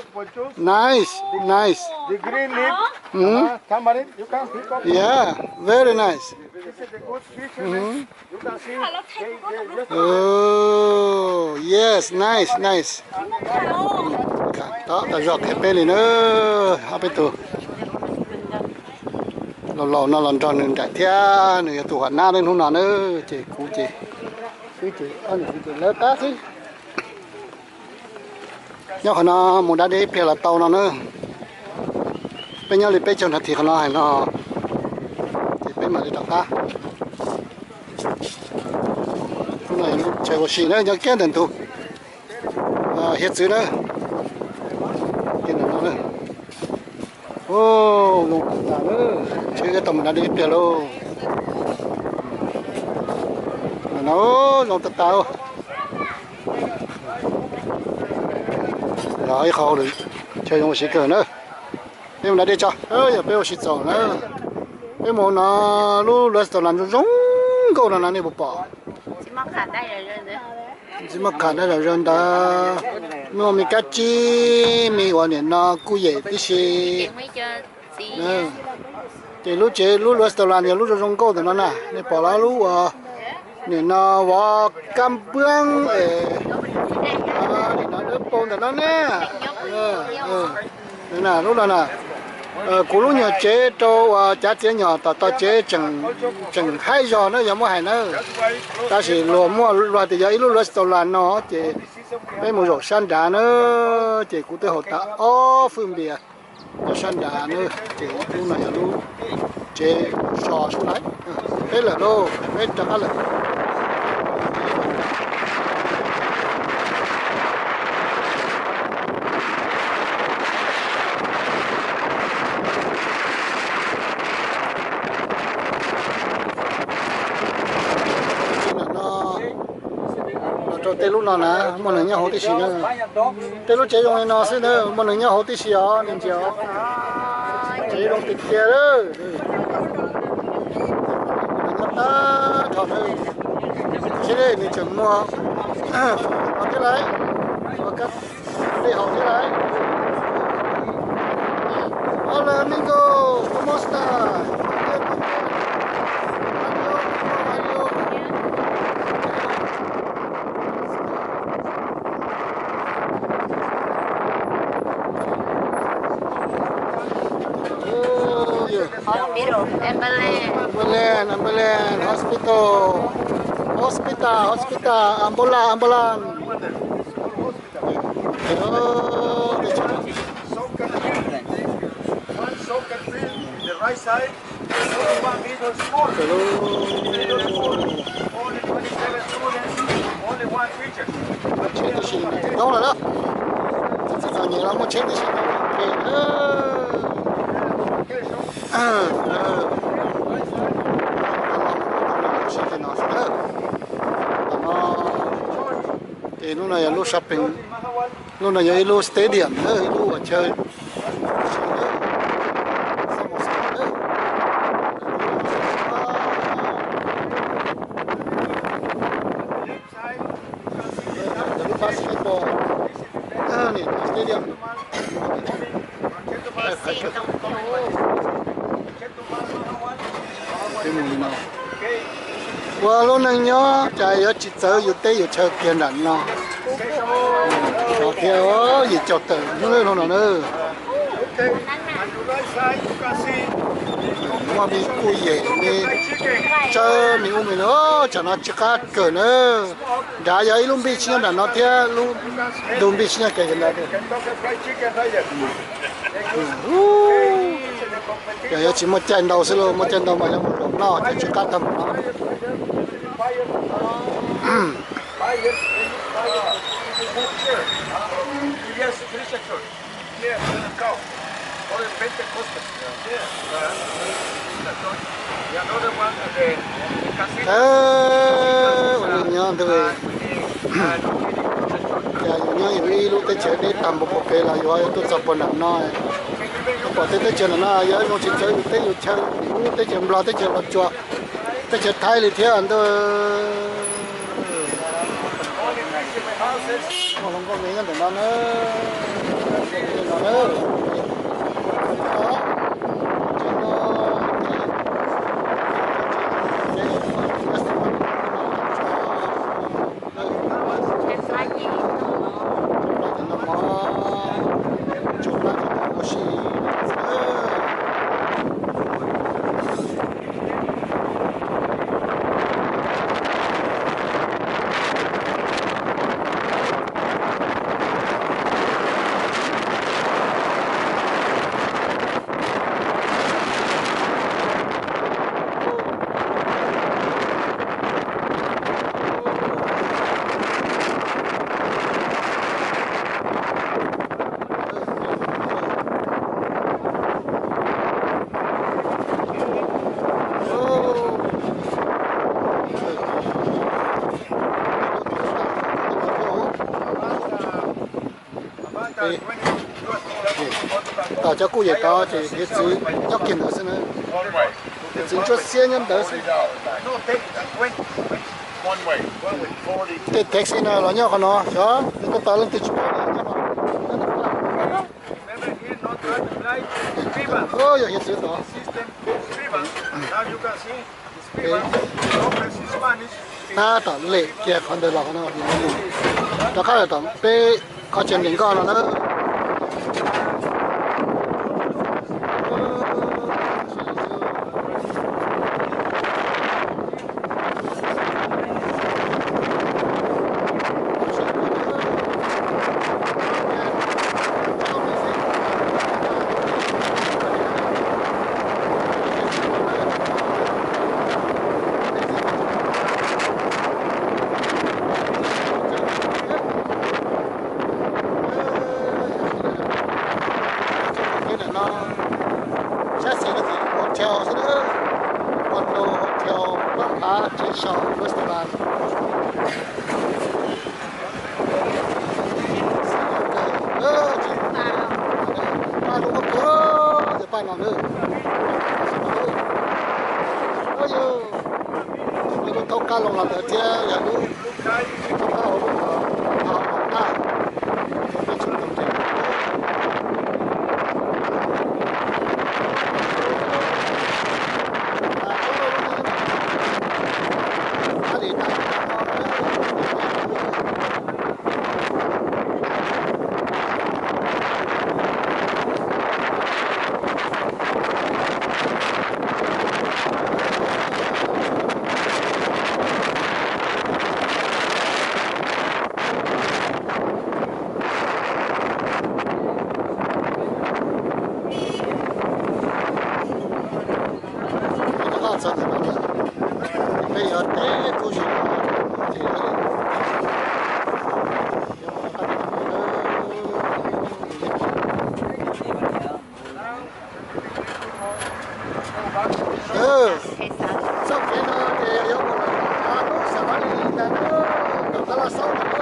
Nice, nice. Yeah, very nice. Oh, yes, nice, nice. Tom tas zog qhia peb li na, ob peb tug laus laus no los nrog nws nraim thiab, nws yog tus huam nab hnub no na, ces kuv ces, wb ces ob niam txiv ces lawv qab xwb. Nyob qhov no mus da dej ib pliag los tau no na. Peb nyob li peb caug nas this qhov no hais no, ces peb mam li rov qab. Hnub no yog lub chaw ua si na, nyob kiag ntawm ntug hiav txwv na. Kiag ntawm no na. Zoo tas tas na, ntshe wb tau mus da dej ib pliag lauj. Ntawm no zoo tas tas. Los ib qho hauj lwm, chaw zoo ua si kawg na. Peb mus da dej tso, yog peb ua si txaus na. Peb mus no, lub restaurant zoo zoo nkauj no no nej puas pom? Tsis muaj qham dab zom zaws ntawd, muaj me kab tsib me uas nim no kuj yem tib si. Ces lub tsev lub restaurant yog lub zoo zoo nkauj ntawm no na, nej pom los lub uas nim no vov kab npwab es nim no dawb Pau ntawm no ne. Lub no na, kuv lub nyuag tsev rau uas cav txiav nyom tom tog tsev tseem haib zog na yog muab hais na. Tab sis luag muaj luag tias yog ib lub restaurant no ces peb mus zaum sab nrad na, ces kuv twb haus tag ob fwj npias. Nyob sab nrad na, ces lub no yog lub tsev so sab lawm. Peb lawm lauj, peb rov qab lawm. Los rau tej lub no na, muaj neeg nyob hauv tib si na. Tej lub tsev zoo li no xwb na, muaj neeg nyob hauv tib si os, nej ntsia os. Tsev zoo tiag tiag lawm. Nyob tag nrho na. Seb nws tseem muag thiab lauj, ua kab tej haus thiab lauj. Hola amigo, ¿cómo está? Ambulance, ambulance, hospital. Hospital, hospital, ambulance, ambulance. One soccer field in the right side. Only one middle school. Middle school. Only twenty-seven students. Only one teacher. Tsheb tib si coob lawm na. Txom nyem los muaj tsheb tib si. Ces lub no yog lub shopping, lub no yog ib lub stadium na, ib lub ua chaw. Lub basketball, stadium. Ua lub neej nyob cas yuav tsis txawv yus teb yus chaw kiag nram no. Thiab yim caum tawm hnub no na. Muaj me kuj yem me tsawb me ub me no, tsam no tsw qab kawg na. Nrad yog ib lub npij sib nyob nram no thiab lub ntug npij sib nyob kiag nrad. Ces yuav tsis muaj caij ntau xwb lauj, muaj caij ntau mas yuav mus zaum noj ces tsw qab tag mus no. Ua neej nyob ntawd, cas yus nyob yus ib lub teb chaws deb tag npaum pem los yus yuav tuaj txog puag nram no. Pom tej teb chaws nram no yog zoo tsis txawv yus teb yus chaw, yus lub teb chaws Nplog, teb chaws Los Tsuas, teb chaws Thaib li thiab ntag. Muaj hluas nkauj me nyob ntawm no na. Tom cov kuj yem tod ces hiav txwv nyob kiag ntawd xwb na. Hiav txwv ntsuab xiab nyob ntawd xwb. Tej taxi no los nyob qhov no xyov nws tab tom leej twg tsis paub. Yog hiav txwv tod. Tab tom lem kiag qhov ntawd los qhov no, rov qab los tom peb Tsev neeg nkoj no na. Saib xis no ces hotel xwb na, condo hotel, pab phav tsev so restaurant. Paj lug ua kawg ces paj no na. Yog lub thaub qab loo los ntawd thiab yog lub thaub qab hauv lub no, hauv qab. Peb yuav teb kub zis. Txoj kev no ces yuav mus lawm, lub Xav Vaj Lis ntag, tom qab laj xauj ntag.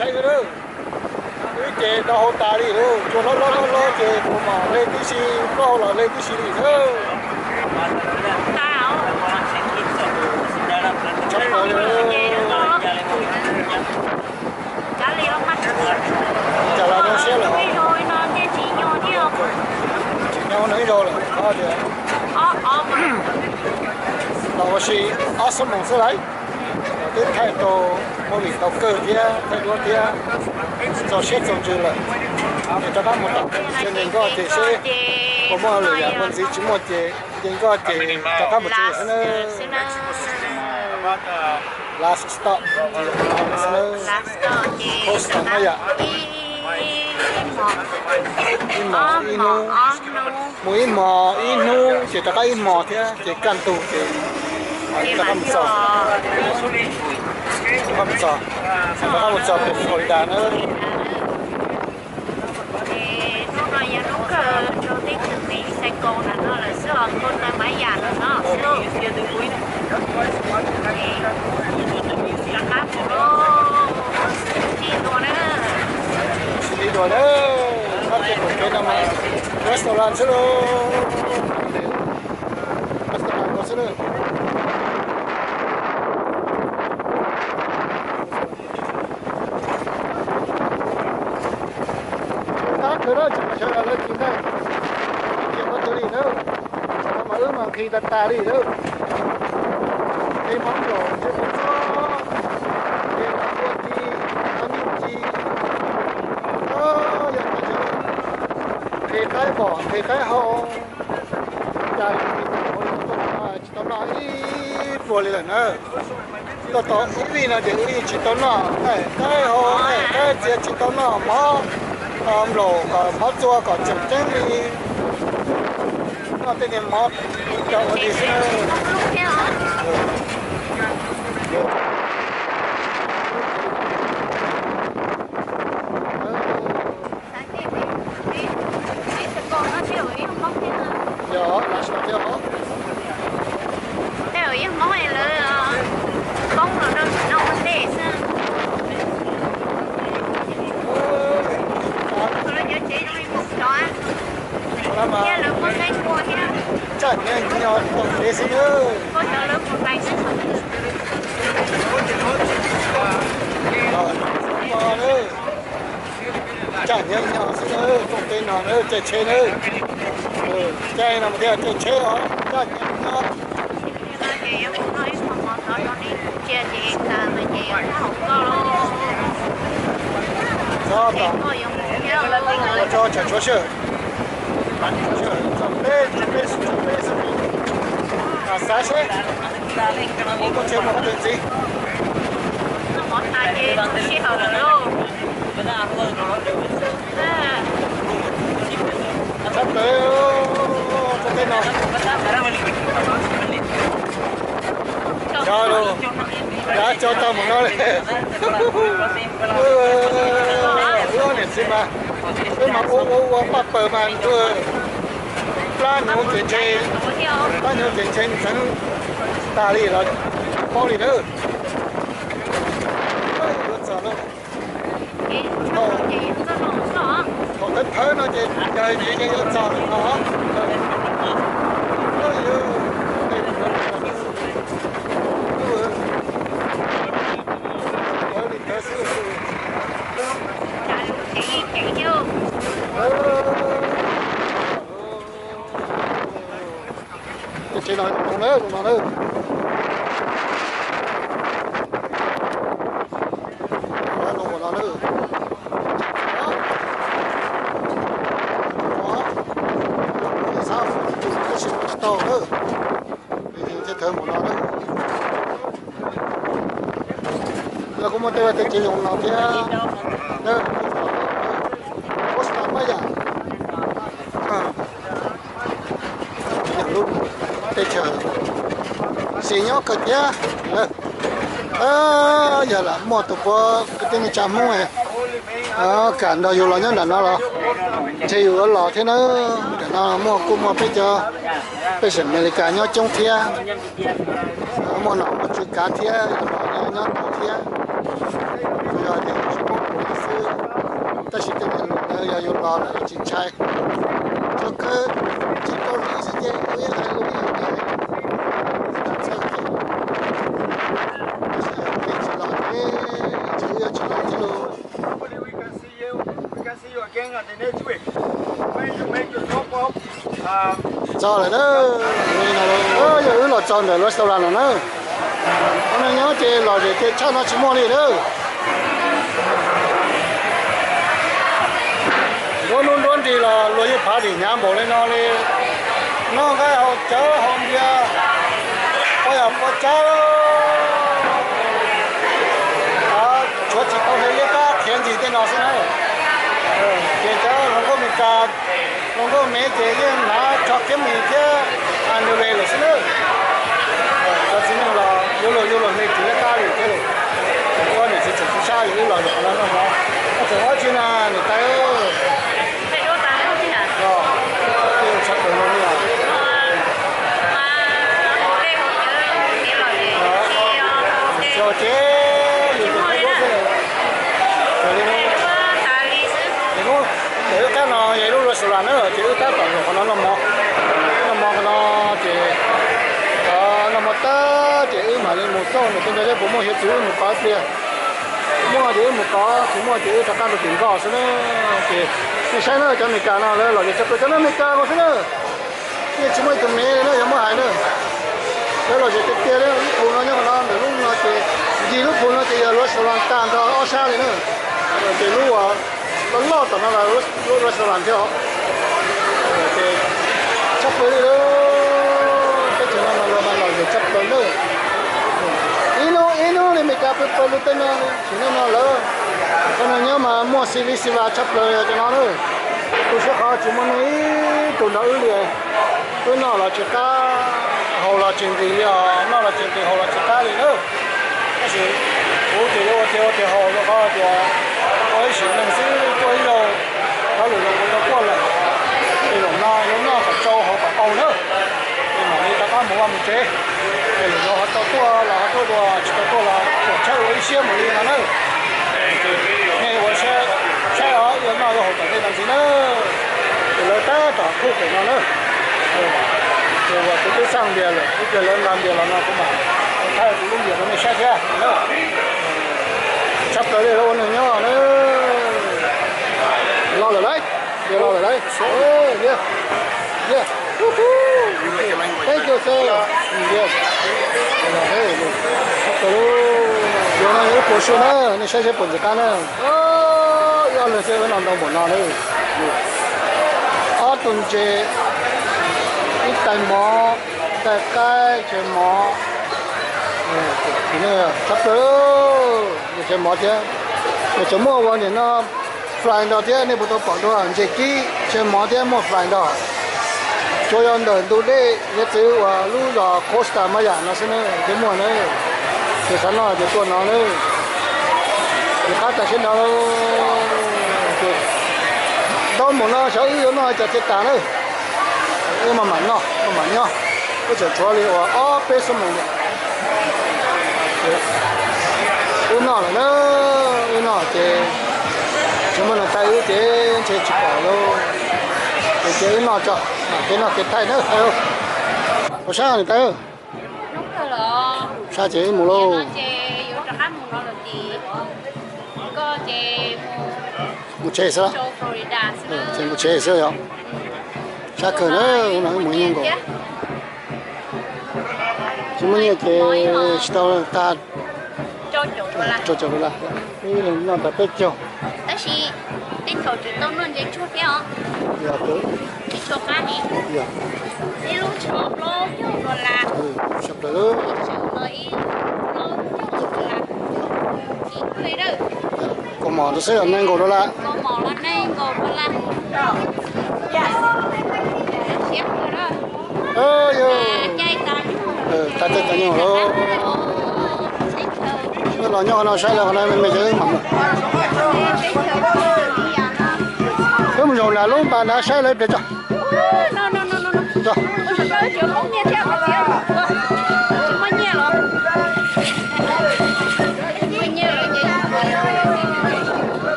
Saib wb, wb ces rau hauv tas li lawm, cua hlob hlob hlob hlob ces kuv mam hle tib si, koj hauv los hle tib si li lawm. Tshaj plaws li. Cas los zoo siab lawm. Tsis nyob nws ib zaug lawm, tias los ua si ob xuab moos xwb lauj. Twb thaij tau movie tau kawg thiab thaij duab thiab txaus siab txaus ntsws lawm. Ces rov qab mus tom tsev neeg nkoj ces seb puas muaj lwm yam ua ntxiv, tsis muaj ces nce nkoj ces rov qab mus tsev xwb na. Last stop. Post no yom. Ib hmos ib hnub, mus ib hmos ib hnub ces rov qab ib hmos thiab ces kaj ntug ces rov qab mus txog. Rov qab mus txog, rov qab mus txog pem Florida na. Hnub no yog hnub kawg rau tej tug me xais koos ntawm no lawm xwb os, nkauj tawv Maiv Yam ntawm no xwb. Rov qab mus lauj, sib ntsib dua na. Sib ntsib dua na, qab ces pem kev no mas restaurant xwb lauj. Restaurant ko xwb lauj. Tab kawg na, tsis pom sawv daws lawv kis ntag, tsis qhia qhov twg li na. Qhov no mas wb mas nqhis tas tas li lawm. Nqhis hmoov nkaum ntshe mus txog, nqhis ua ci, ua nyuj ci, yog nqhis qaib pom nqhis qaib hau, cas tsis tau noj ib pluag li lawm na. Tuaj tau ib vij no ces wb yeej tsis tau noj qaib hau, qaib txias tsis tau noj, mov nplaum kom mov txua kom tseem ceeb li. Noj tej niag mov rau ua li xwb na. Yog, lawv sawv thiab os. Tej zaum yog Hmoob es lawv poob los rau tim no ua ntej xwb. Lawv cov tsev zoo li mus cov, thiab lawv muaj saib tua thiab. Caj nyob nyob xwb, rooj teb no na, caij tsheb na. Caij no mas thiaj caij tsheb os, caj nyob nyob. Tso tom, tso tsam tshuav sij hawm, tshuav sij hawm tso peb, tshuav peb, tshuav peb xwb. Xav seb ua koj tsev mus qhov twg ntxiv. Tshaj plaws, tso tej no. Cov, cov tau mus no li. Wb niam txiv mas, wb mas ua ua ua paj paws mas ntuj, plab hnyuv ces ntshe, plab hnyuv ces ntshe ntxeev tag li los paub li na. Yuav txog lawm. Thaum thawv thawv no ces yog ces yeej yuav txog lawm no. Thawv li thawv xwb. Tej tsev no zoo na, zoo no na. Zoo no na. Xav tus tab sis tsis tau na. Thiaj thawv mus no na. Los kuj muaj tej vaj tej tsev zoo no thiab. Posta Maya. Yog lub teb chaws xis nyob kawg thiab. Yog lam muaj tus puav kwv tij neej tsa Hmoob kam nrog yus los nyob nram no los ntshe yus yuav los thiab na. Nram no muaj, kuj muaj peb cov pej xeem Amelikas nyob coob thiab. Muaj nom muaj tswv kav thiab, yog los nyob tau thiab. Tsuas yog tias tsis paub lus xwb, tab sis tej niag lus ntawd yog yus los lawm tsis ntshai. Txog kawg tsis paub lus xwb ces ua ib hais lus ib hais tias txhawj kiag. Tab sis yog tej tsis los ces tsis, yog tsis los txij lus. Txog lawm na, yog wb los txog ntawm restaurant no na. Qhov no nyob ces lom zem tiag tshaj no tsis muaj li na. Nruab hnub nruab nrig los luag yeej phav dim hnyav npaum li no li. Noj nqaij haus cawv haus npias, poj yam poj tsab, tshuav tsis tau hle liab qab khiav ntxis tej no xwb na. Ces cov hluas nkauj Meskas, hluas nkauj Mev ces yeej hnav tsho kiab mis thiab underwear lawm xwb na. Cov txiv neej los yuav luag yuav luag hle tsis liab qab li thiab li. Ob niam txiv tseem sib sab yus wb los zaum qhov no noj mov, tseem ua dab tsi na niam tais? Tshaj plaws li os. Ces yus tus duab xwb. Ces li hnub, ces wb qab no yog ib lub restaurant na, ces wb tab tom zaum qhov no noj mov. Noj mov qhov no ces, noj mov tag ces wb mam li mus xauj nws tej nrog zeb puas muaj hiav txwv wb mus pab pliag. Muaj ces wb mus kov, tsis muaj ces wb rov qab rau tim nkoj xwb na. Ces nej saib na, cov Amelikas no lawv lom zem tshaj plaws, cov no Amelikas nkaus xwb na. Yeej tsis muaj ib tug Mev li na, yog muab hais na. Lawv lom zem tiag tiag li. Lub phu no nyob qhov no, ntawm lub no ces, ncig lub phu no ces yog restaurant tag nrho ob sab li na. Ces lub uas loj loj tom no los lub restaurant thiab os. Ces tshaj plaws li lawm, teb chaws no mas lawv mas lom zem tshaj plaws na. Ib hnub ib hnub li Amelikas pw pawg lug tej no, tsis nej no lawm. Qhov no nyob mas muaj xis li xis vas tshaj plaws cov no na. Tu siab qhov tsis muaj neeg ib tug nrog wb li. Wb noj los tsis qab, haus los tsis nqis li os, noj los tsis nqis, haus los tsis qab li na. Tab sis kuv ces yuav ua tiag ua tiag haus rau qhov tias ua ib sim neej xwb, tuaj ib zaug, qhov lwm zaus kuv tau tuaj lawm. Ces zaum no yuav noj kom tsau haus kom qaug na. Ces mam li rov qab mus vaj mus tsev. Ces lwm zaus ho tau tuaj los ho tuaj dua, tsis tau tuaj los tuam tshawj ua ib siab mus li no na. Nej ua siab saib os, yuav noj yuav haus tom ntej no ntxiv na. Ces lawv tab tom phuj pem no na. Uas kuv twb xaj Npias lawm, ib pliag lawv nqa Npias los no kuv mam thaij kuv lub Npias rau nej saib thiab na. Tshaj plaws li lawv ua neeg nyob na. Los lawm lauj, Npias los lawm lauj. Yeah, yeah. Thank you, sir. Yes. Tshaj plaws li. Yog no yog ib puas sua na, nej saib seb puas ntxim qab na. Ib ob leeg xwb no ntau npaum no na. Ob tug ntses, ib tais mov, tais qaib, tshais mov. Tshaj plaws, tshais mov thiab. Nws tseem muaj ua nim no fly ntog thiab, nej puas tau pom dua, ntses kib, tshais mov thiab muaj fly ntog. Tsuas yog ntawm ntug dej hiav txwv uas lub zos Costa Maya no xwb na thiaj muaj na. Ces xav noj ces tuaj no na. Ces qab tas siab ntawd, ntau npaum no xyov wb yuav noj cov txiaj tas na. Wb maj mam noj maj mam nyob, wb tseem tshuav li uas ob peb xuab moos. Wb noj lawm na, wb noj ces tsis muaj neeg taij wb ces ntshe tsis pom lauj. Ces cia wb noj tso, mam kev noj kev thaij na. Ua sab niam tais, sab ces wb mus lauj. Mus tsev xwb, ces mus tsev xwb yom. Sab kawg na, no wb mus ib nyuag nkaus. Tsis muaj nyiaj ces tsis tau tag. Rau caum dollar, ib leeg noj tau peb caug. Tab sis tej thaum tseem tau noj ntses tshuaj thiab os. Yog, ntses tshuaj qab ne. Yog, ib lub tsho plaub caug dollar. Sab plaws lawm. Ib lub plaub caug dollar. Kaus mom rau xwb yog nees nkaum dollar. Kaus mom los nees nkaum dollar. Siab kawg na. Yog, tag caij tag nyoog lawm. Wb los nyob qhov no saib lawv qhov no me me ces wb mam mus. Wb mus zaum nram lub npas nrad saib lawv ib pliag tso.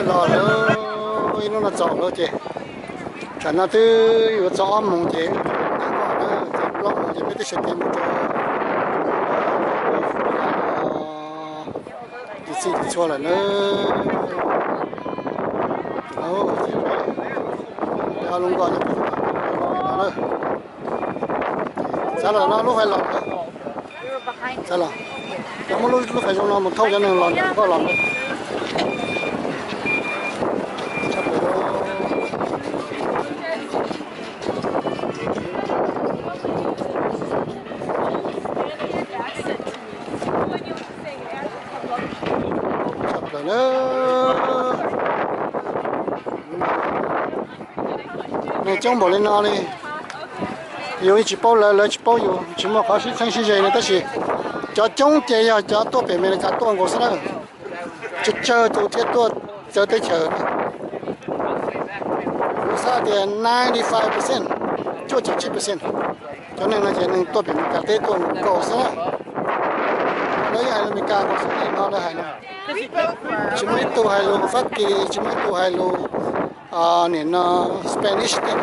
Los lawm, ib hnub no txaus lawm ces tsam no twb yuav txog ob moos ces, txog plaub moos ces peb twb sawv kev mus rau tus txij tus txhua lawm na. Lub nkoj no, xav los no lub fais los, xav los, cov muab lub fais zoo no mus thauj cov neeg los nkoj los na. Tshaj plaws na. Neeg coob npaum li no li, yus yeej tsis paub lawv, lawv tsis paub yus, tsis muaj qhov sib txheeb sib ze li. Tab sis cov coob ces yog cov tuaj pem Amelikas tuaj nkaus xwb na. Tsawg tsawg tus thiaj tuaj txawv teb chaws. Kuv xav tias ninety five percent, cuaj caum tsib percent cov neeg no ces neeg tuaj pem Amelikas teb tuaj nkaus xwb na. Lawv yeej hais lus Amelikas nkaus xwb, no lawv hais no. Tsis muaj ib tug hais lus Fab Kis, tsis muaj ib tug hais lus nim no Spanish tej.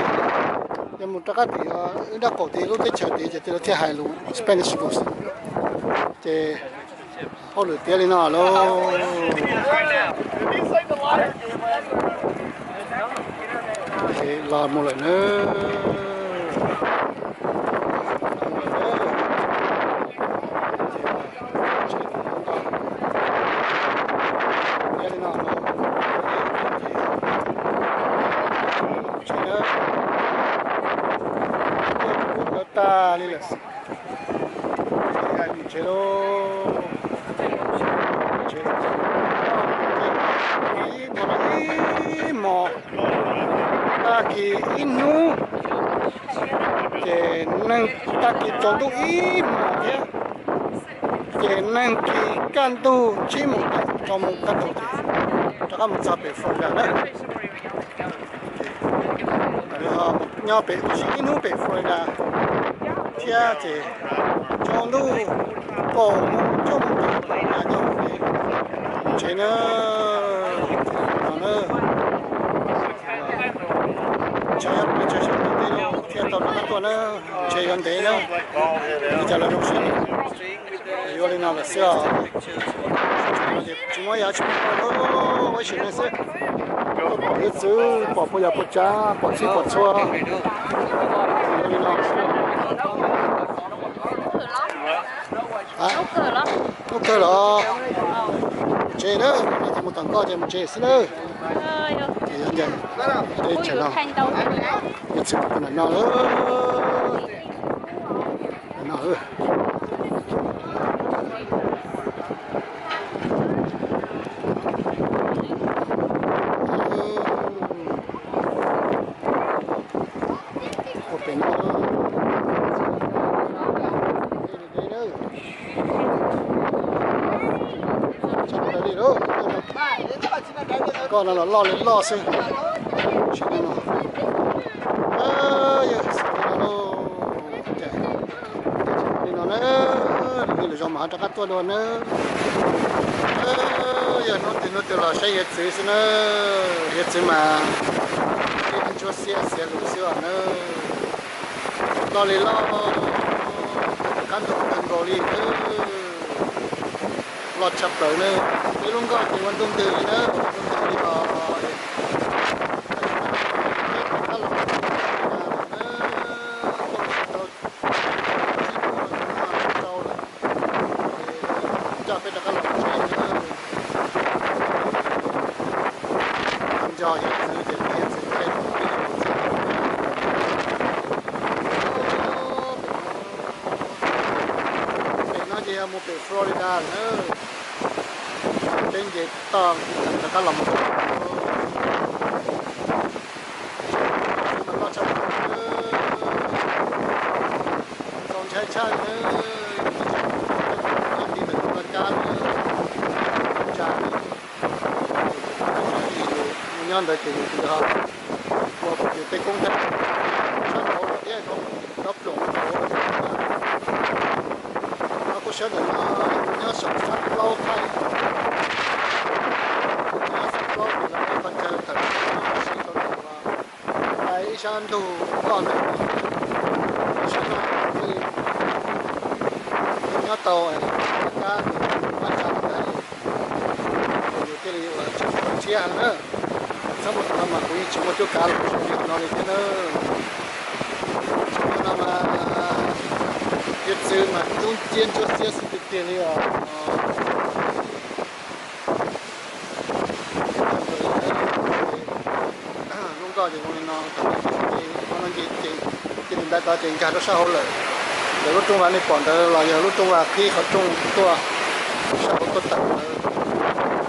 Yog mus rov qab tim wb dab qaum tid lub teb chaws tid ces lawv thiaj hais lus Spanish nkaus xwb. Ces hauj lwm tiav li no lauj. Los mus lawm na. Tag li lawm. Mus tsev lauj. Ib hmos, ib hmos, tag kis ib hnub, ces neeg tag kis tsaus ntuj ib hmos thiab, ces neeg kis kaj ntug tsib moos tawm rau moos kaj ntug ces rov qab mus txog pem Florida na. Nyob pem ua si ib hnub pem Florida thiab ces tsaus ntuj kaum moos cuaj moos tawm Florida nyob. Tsev na, no na, tsev yog pes tsawg sab ntawd thiaj tau rov qab tuaj na, tsev yuav ntev na, li cas los zoo siab. Yuav li no lawm xwb os. Tsis muaj yam tsis muaj ua ib sim neej xwb. Pom hiav txwv, pom puas yog puas tsav, pom txhij pom txhua. Yuav li no. Hnub kawg los tsev na, mus tom nkoj ces mus tsev xwb na. Ces yuav ncaim teb chaws no, yuav txhwm tus nam no, nam no. Ua pem no. Koj no los loj li loj xwb. Tsis no, yog xav li no lauj. Li no na, li lwm zaus mas ho rov qab tuaj dua na. Yog hnub twg hnub twg los saib hiav txwv xwb na. Hiav txwv mas ib ntsuab xiab xiav lus xwb os na. Loj li loj, qab ntug kawg nkaus li. Loj tshaj plaws na. Peb lub nkoj ces ua ntuj ntws li na, ua ntuj ntws li os. Peb rov qab los na, tuaj tsis tau, tsib hnub no rau lawm. Coj peb rov qab los tsev na. Nco hiav txwv ces peb hiav txwv thaij rau peb ua txij. Pem no ces yog mus pem Florida na. Peb nce toj rov qab los mus. Txwv mas loj tshaj plaws, txaus ntshai tshaj li na. Nyob ti ntawm Nebraska na, tsa na, nyob ntawd ces yus ua kuv tus tej koob thaij sab hauv lawm thiab, dob ploom hauv lawm. Kuj sawv ntawm no nyob saum sab plaub thaij, nyob sab plaub ces lawv ua qhov chaw tawm sib rau ntawm uas ib sab ntug nkoj ntawd, ib sab no thiaj li nyob tau kab mus pab tsa ntawd, yus thiaj li ua tsis tau tshiab heev na. Txhob mus tom no mas kuv yeej tsis muaj cuab kav los mus saib li no li thiab na. Tsis muaj no mas hiav txwv mas ntub nciab ntsuab xiab xwb tiag tiag li os. Lub nkoj ces zoo li no, qhov no ces cia li ntais tod ces nkag rau sab hauv lawm. Ntawm lub rooj vag nej pom ntawd los yog lub rooj vag qhib qhov rooj tuaj sab hauv tuaj tawm ntawd.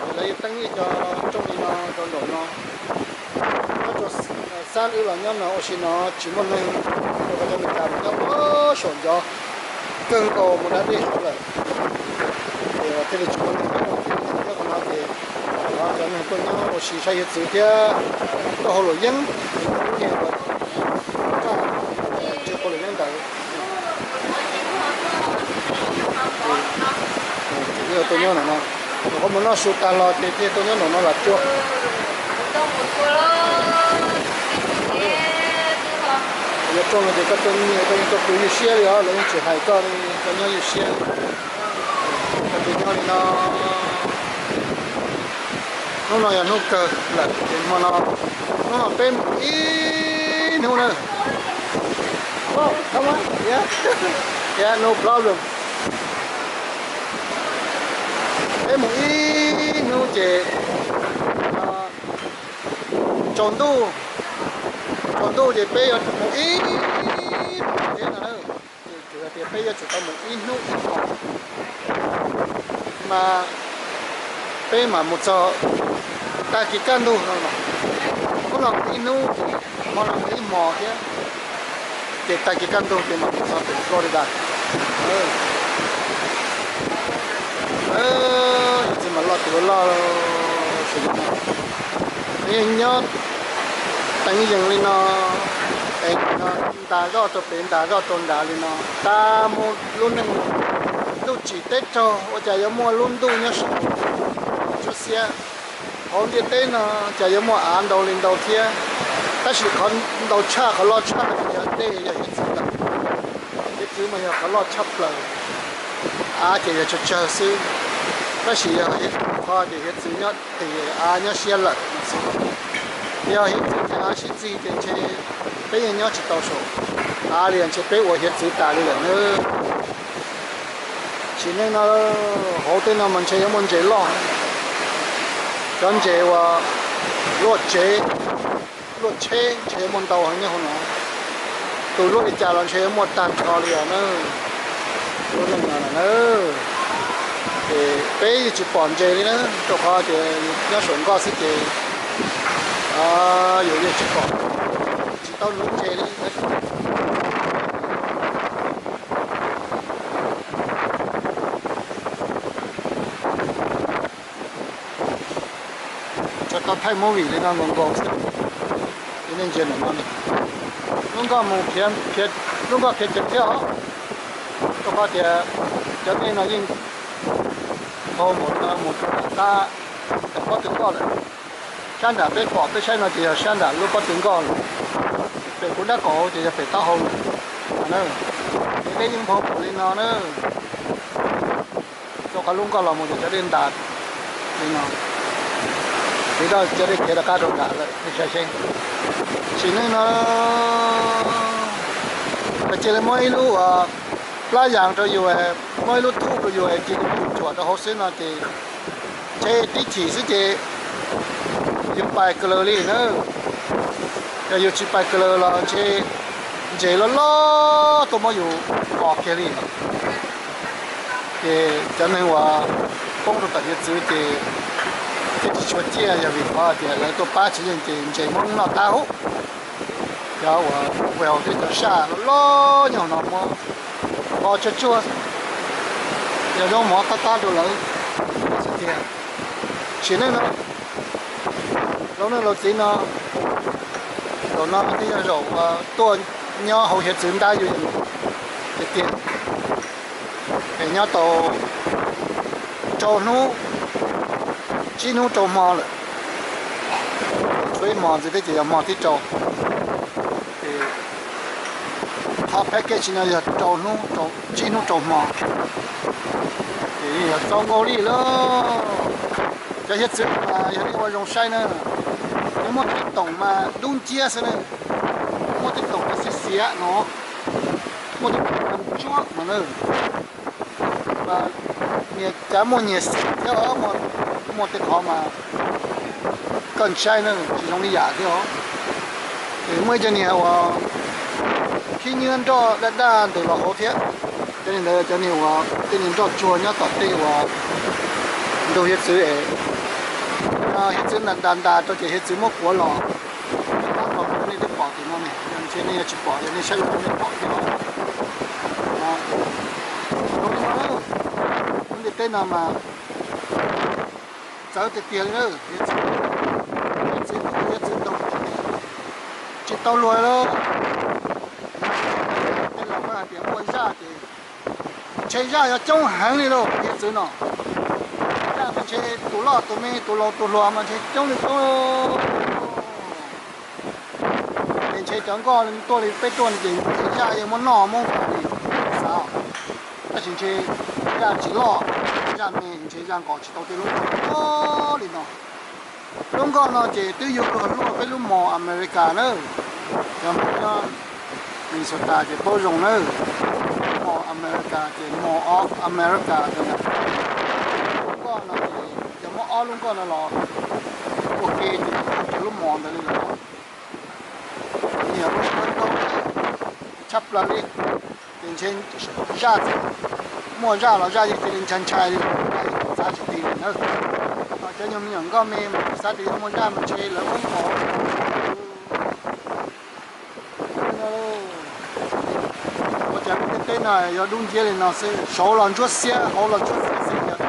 Ces lawv yeej teeb ib co rooj li no rau nraum no. Nyob rau xab wb los nyob no ua si no tsis muaj neeg, rau qhov cov Amelikas mas nyob puag saum ncov kawg nkaus mus dab dej hauv lawm. Ces thiaj li tsis muaj neeg nyob, nyob qhov no ces cov neeg tuaj nyob ua si saib hiav txwv thiab tuaj hauj lwm yeeb, ces lub niag uas raj ntswg hauj lwm yeeb ntawd. Ces tuaj nyob ntawm no, thaum koj mus noj su tag los ces thiaj tuaj nyob ntawm no lam cua. Yog rooj no ces koj tuaj nyiag koj yeej tuaj pw ywj siab li os, lawv yeej tsis hais koj li, koj nyob ywj siab li. Koj tus nyob li no, hnub no yog hnub kawg lawm ces hmo no, hnub no peb mus ib hnub na. Yeah, no problem. Peb mus ib hnub ces tsaus ntuj, tsaus ntuj ces peb yuav mus ib hnub thiab no na. Ces tias peb yuav tsum tau mus ib hnub ib hmos, mas peb mam mus txog tag kis kaj ntug no. Hnub no mus ib hnub, hmo no mus ib hmos thiab, ces tag kis kaj ntug ces mam mus txog pem Florida. Hiav txwv mas loj tus loj, nyob teev yees li no, es ntas zoj rau pem ntas zoj rau nrad li no, tas mus lub neej ntuj tsim teb raug ua cas yuav muaj lub ntuj nyob saum Hauv ntiaj teb no ces yuav muaj av ntau li ntau thiab, tab sis qhov ntau tshaj, qhov loj tshaj no ces yog dej, yog hiav txwv lawm. Hiav txwv mas yog qhov loj tshaj plaws. Av ces yog tsawg tsawg xwb, tab sis yog hiav txwv qhov ces hiav txwv nyob tis, av nyob siab lawm no xwb. Yog hiav txwv ces av sib txig ces ntshe peb yeej nyob tsis tau saum av li, ntshe peb ua hiav txwv tas li lawm na. Sim neej no hauv tej no mas ntshe yuav muaj ntses loj, cov ntses uas luaj tsev, luaj tsheb ntshe yuav muaj ntau heev nyob hauv no. Tus luaj li cas los ntshe yuav muaj tag nrho li os na. Lub neej no na, ces peb yeej tsis pom ntses li na, rau qhov tias nyob saum nkoj xwb ces yus yeej tsis pom, tsis tau nuv ntses li. Tsuas tau thaij movie li no nkaus nkaus xwb. Ces nej ntsia ntawm no, lub nkoj mus khiav, lub nkoj khiav ceev thiab os, rau qhov tias cov dej no yeej nphau npaum no mus rau nram qab, nram pob tw nkoj lawm. Sab nram peb pom peb saib no ces yog sab nram lub pob tw nkoj lawm. Pem kuv nrab qaum ces yog pem taub hau lawm. Ces dej yeej nphau npaum li no na. Rau qhov lub nkoj los mus ces cov dej ntas li no, ces cov dej khiav rov qab rau nram lawm, nej saib seb. Sim neej no cia li muab ib lub plab yas rau yus, muab ib lub thuj rau yus, cia li yus tsuam rau hauv xwb no ces ntshe tib chim xwb ces yus pais kaws laws li na. Yog yus tsis pais kaws laws los ntshe ntses loj loj tuaj muab yus qos kiag li. Ces cov neeg uas poob rau tom hiav txwv ces thiaj tsis tshua ciaj, yog vim qhov tias lawv tuaj pab tsis yeej ces ntses muab noj tag huv. Cov uas ua thiab cov saj loj loj nyob no muab qos tsuag tsuag, yog zoo mov qab qab rau lawv xwb tiag. Sim neej no, laus neej laus txiv no, zaum no thiaj yog zaum tuaj nyob hauv hiav txwv ntab yus tiag tiag. Es nyob tau rau hnub, tsib hnub rau hmo lawm, tshuav ib hmo ntxiv thiab ces yog hmo thib rau. Qhov package no yog rau hnub, tsib hnub rau hmo, ces yeej yog txaus nkaus li lawm. Cov hiav txwv mas yog nej ua zoo saib na, nws muaj tej toom mas dub nciab xwb na, muaj tej toom mas xiav xiav no, muaj tej toom mas ntsuab no na. Nyias cav muaj nyias xim thiab os, muaj tej qhov mas koj saib na tsis zoo li yam thiab os. Ces muaj ib co niag uas khib nyiab nroj daj daj ntws los hauv thiab. Cov niag ntawd cov niag uas tej niag nroj tsuag nyob tom tej uas ntug hiav txwv es, hiav txwv ntas ntas ntas rau ces hiav txwv muab kuav los. Cov no nej twb pom tim no ne, ntshe nej yuav tsis pom, yog nej saib ua nej pom thiab os. Zoo li no, lub ntiaj teb no mas txawv tiag tiag li na, hiav txwv, hiav txwv ntau tiag tiag, tsis tau luag li. Tej laus hais tias muaj zaj ces ntshe zaj yuav coob heev li lauj, hiav txwv no. Zaj mas ntshe tus loj tus me tus laus tus hluas mas ntshe coob li coob. Es ntshe cov nkoj tuaj li peb tuaj no ces ntshe zaj yeej muab noj muab nkaus li xav. Tab sis ntshe zaj tsis loj, zaj me ntshe zaj nkaus tsis tau tej lub li no. Lub nkoj no ces twb yuav luag luaj peb lub mos America na. Cov Hmoob nyob Minnesota ces paub zoo na. Mos America ces mos of America ntawd. Lub nkoj no ces yog muab ob lub nkoj no los ua ke ces yog lub mos ntawd li lawm. Ces yog lub nkoj tshaj plaws li. Ces ntshe zaj, muaj zaj los zaj yeej cia li ntshai ntshai li, zaj yeej txav tsis ti li na. Ho cov nyuag me nyuam nkoj me mas kuv xav tias yog muaj zaj mas ntshe lawv muab nkaus. Ua cas lub ntiaj teb no yuav dub nciab li no xwb, saud los ntsuab xiab, hauv los ntsuab xiab xwb, yog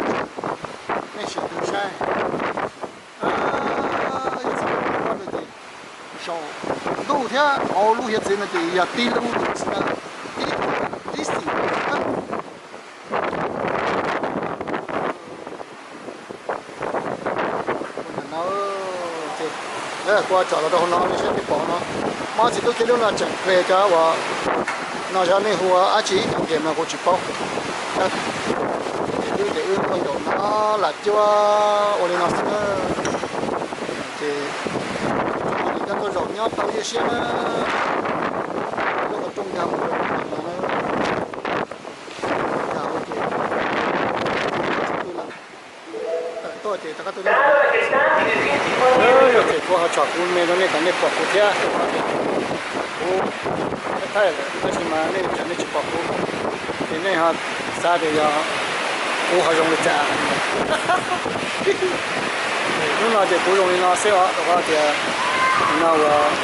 nej sim tus saib. Saum ntuj thiab hauv lub hiav txwv no ces yog tib lub xwb, tib, tib xim. Ces kuv tsom los rau hauv no nej saib nej pom no, mob txiv tub kiab lub no tseem ple cov uas no, yog nej hu ua dab tsi ib cov game no kuv tsis paub. Ces wb ces wb tuaj zaum no lam cuab ua li no xwb na. Ces cia li coj tuaj zaum nyob tau ib siab na. Lub qhov rooj nkag mus rau no na. Nkag ua ces tawm tuaj ces rov qab tuaj nyob. Yog ces kuv ho tsom kuv me rau nej kom nej pom kuv thiab. Kuv thaij thaij lawm tab sis mas nej tsam nej tsis pom kuv, ces nej ho xav tias yog kuv ho zoo li cas. Hnub no ces kuv zoo li no xwb os, rau qhov tias no uas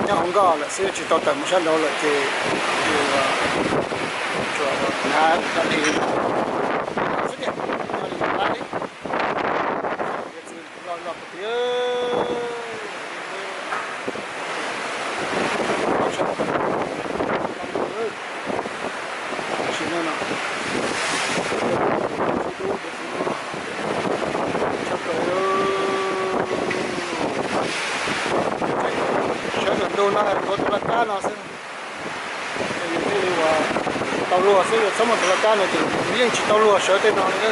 nyob hauv nkoj lawm xwb, tsis tau tawm mus sab nraud lawm ces tsuas hnav cov dej xwb tiag, nyob li no qab li. Yawm txiv loj loj tiag. Tab sis no no, tshaj plaws, sawv daws ntuj no yuav tus laj kab no xwb. Ces yus thiaj li uas tau luag xwb, yus txhob muaj tus laj kab no ces yus yeej tsis tau luag sawv tej no li.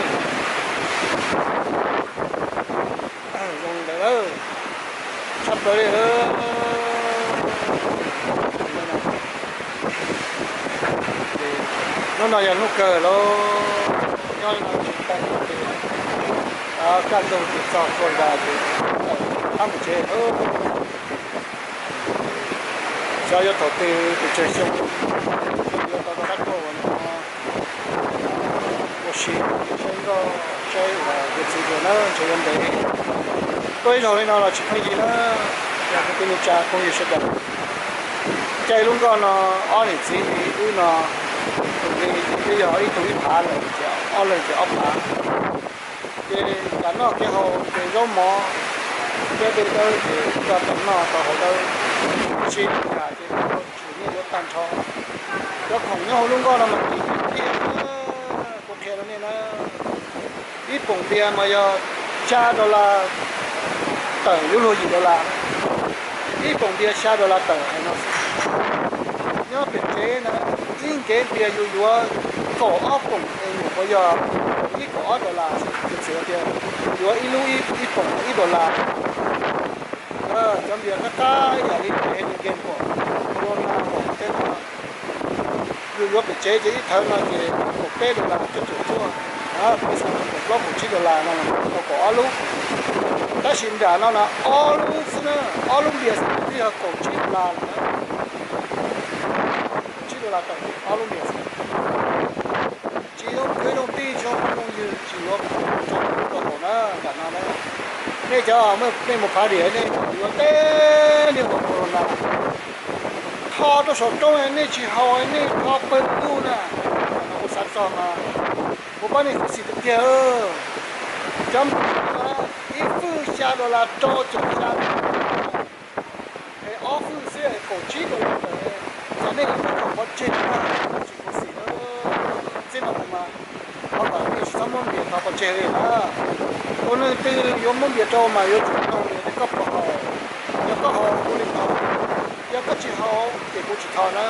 Zoo li ntawd lawm, tshaj plaws li. Hnub no yog hnub kawg lawm, nyob li no tsis tau ces kaj ntug ces txog kua nra ces tawm qab mus tsev. Xyov yuav thaum twg pes tsawg xyoo, xyoo yuav tau rov qab tuaj ua no, ua si saib nkauj saib uas yawm txiv dua na, ntshe yuav ntev. Tuaj ib zaug li no los tsis pheej yig na, yog kwv tij neej tsa phooj ywg sawv daws. Caij lub nkoj no ob niam txiv wb no, tus me twb yog ib tug ib phav lawm ces ob leeg ces ob phav. Ces kam noj kev haus ces zaub mov thiab dej dawb ces nrog tau noj tau haus dawb, tab sis kam ces tsis nyiaj yuav tag nrho. Cov khoom nyob hauv lub nkoj no mas kim tiag tiag, kuv qhia rau nej na. Ib poom npias mas yog xya dollar tawm, yuav luag yim dollar. Ib poom npias xya dollar tawm hais no xwb. Nyob pem tsev na, ib nkev npias yus yuav kaum ob poom es nyuam qhuav yog kaum ib kaum ob dollar xwb, piv txwv tias yus yuav ib lub ib poom ib dollar. Cov npias qab qab ib yam li npias Heineken pom, Corona pom tej no, yus yuav pem tsev ces ib thawv no ces kaum peb dollar cuaj caum cuaj, peb xav kaum plaub kaum tsib dollar no tau kaum ob lub. Tab sis nram no na ob lub xwb na, ob lub npias xwb twb yog kaum tsib dollar lawm na. Kaum tsib dollar tawm ob lub npias xwb. Tsis zoo kwv zoo tij, tsis zoo phooj zoo ywg, tsis yuav rau lub rau haum na, nram no na. Nej cov nej mus phav diam nej yuav teb niag npaum Corona. Tho rau saum roob nej tsis haus, nej tho pawg lug na. Kuv xav txog mas kuv pab nej khuv xim tiag tiag. Cov ib fwj xya dollar, rau caum xya, es ob fwj xwb es kaum tsib dollar tawm, cas nej yuav tsis tau pov tseg na, tsis khuv xim na. Txij no mus mas thov kom nej tsis txhob muab npias tho pov tseg li na. Tus neeg twg yuav muab npias rau mas yuav tsum noog nws tias koj puas haus. Yog koj haus hu li no, yog koj tsis haus ces kuv tsis tho na.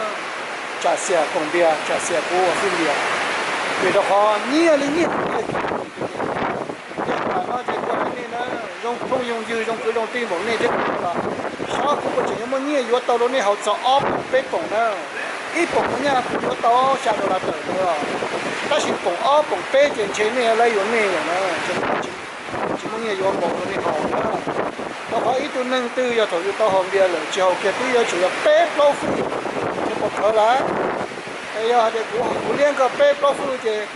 Tsam xiam koom npias, tsam xiam kuv ua fwj npias. Vim rau qhov nyiaj li nyiaj tiag tiag. Ces tam no ces kuv hais nej na, zoo phooj zoo ywg zoo kwv zoo tij npaum nej thiab kuv los, xyov kuv puas tseem yuav muaj nyiaj yuav tau rau nej haus txog ob poom peb poom na. Ib poom ua nyaj kuv yuav tau xya dollar tawm ntawd os. Tab sis poom ob poom peb ces ntshe nej yuav laib yuav nej lawm na, ntshe tsis muaj nyiaj yuav npaum rau nej haus na. Rau qhov ib tug neeg twg yog thaum yus tau haus npias lawm tsis haus kiag twb yuav tsum yog peb plaub fwj, ntshe pom khawv lawm. Es yog hais tias kuv, kuv liab koj peb plaub fwj ces,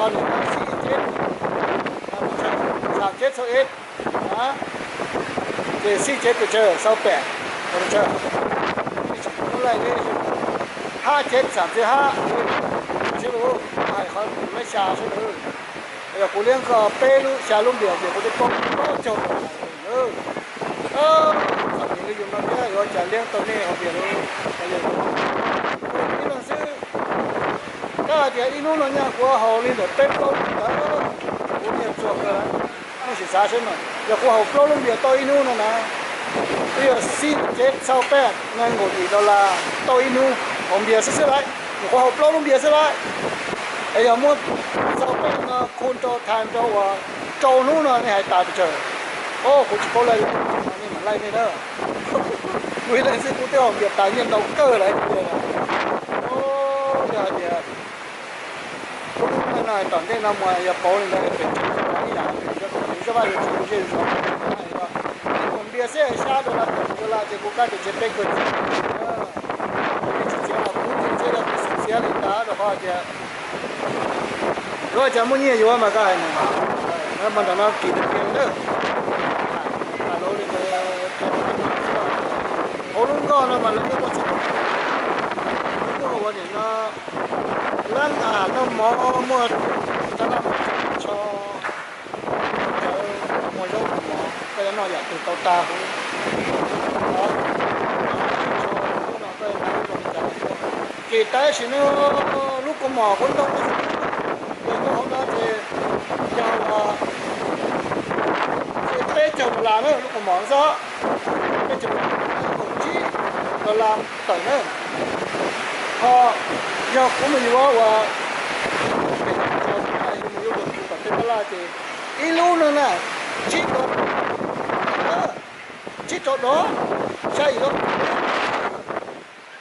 o, niam no xij ceb, xam ceb txhua ib, ces xij ceb pes tsawg, xau pem, pes tsawg, ib tseem kuv lub laij li hab ceb xam txwv hab, sib lug hais qhov kuv laib xya sib lug. Yog kuv liab koj peb lub xya lub npias ces kuv twb poob plaub caug lawm. Txom nyem li yus no thiab yuav cas liab tau nej haus npias li. Ib leeg xwb, koj hais tias ib hnub no nyaj kuv haus li ntawm peb plaub lub ntawd, kuv niag txuag kawg lawm. Sim xav seb mas yog kuv haus plaub lub npias tau ib hnub no na, twb yog xib txev xau peb nees nkaum yim dollar tau ib hnub, haus npias xwb xwb lawm, nyuam qhuav haus plaub lub npias xwb lawm. Es yog muab xau peb no khu rau times rau uas rau hnub no nej hais tas pes tsawg? Os, kuv tsis paub laij li, nej mam laij nej na. Kuv ib leeg xwb kuv twb haus npias tas nyiaj ntau kawg lawm. Os, yog hais tias lub neej no tom ntej no mus yog pauv li ntawd pem tsev ib yam li zaj vaj zaj tsev zej zos, ib npias xwb xya dollar kaum dollar ces kuv kab tias tsev peb kawg txiav. Tsis txiav los kuv txiav, txiav yog kuv xav txiav li ntawd rau qhov tias yuav cas muaj nyiaj yuav mas koj hais mus. Mas nram no kis tiag tiag li na. Hais lus li ntawd, hauv lub nkoj no mas lawv muaj txhua, lub nkoj ua niam no, lab nqa noj mov, muaj rab laj, muaj tsho, muaj zaub muaj mov, koj yuav noj yam twg tau tag huv. Ces tab sis no lub kaus mom kuv ntoo, yog nyob hauv no ces yog peb caug dollar na lub kaus mom xwb, peb caug dollar, kaum tsib dollar tawm na. Ho yog kuv mus yuav ua, mus yuav ua tom tej tab laj ces ib lub no na tsib dollar, tsib rau dollar, xya yim dollar.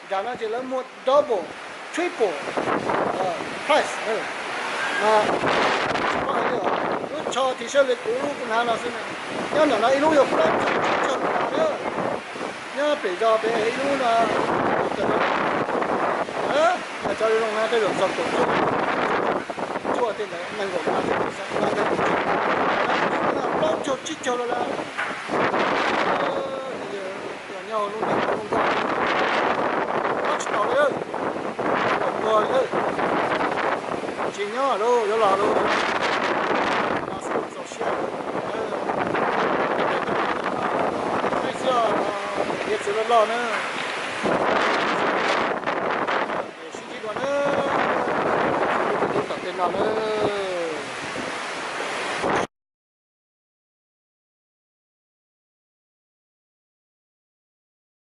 Nram no ces lawv muag double, triple price. Lub tsho thim sab li kuv lub kuv hnav no xwb, nyob nram no ib lub yog plaub caug tsib caug dollar na. Nyob pem zos pem ib lub no, cov zoo na tej zaum txog kaum cuaj, cuaj tej ntawd nees nkaum dollar, plaub caug tsib caug dollar. Yog nyob hauv lub neej lub nkoj, nyob tsis tau li, tau tuag li. Tsis nyob lawm, yuav los lawm. Los xwb txaus siab lawm. Saib xyuas hiav txwv loj loj na. Sib ntsib dua na. Tom tej no na.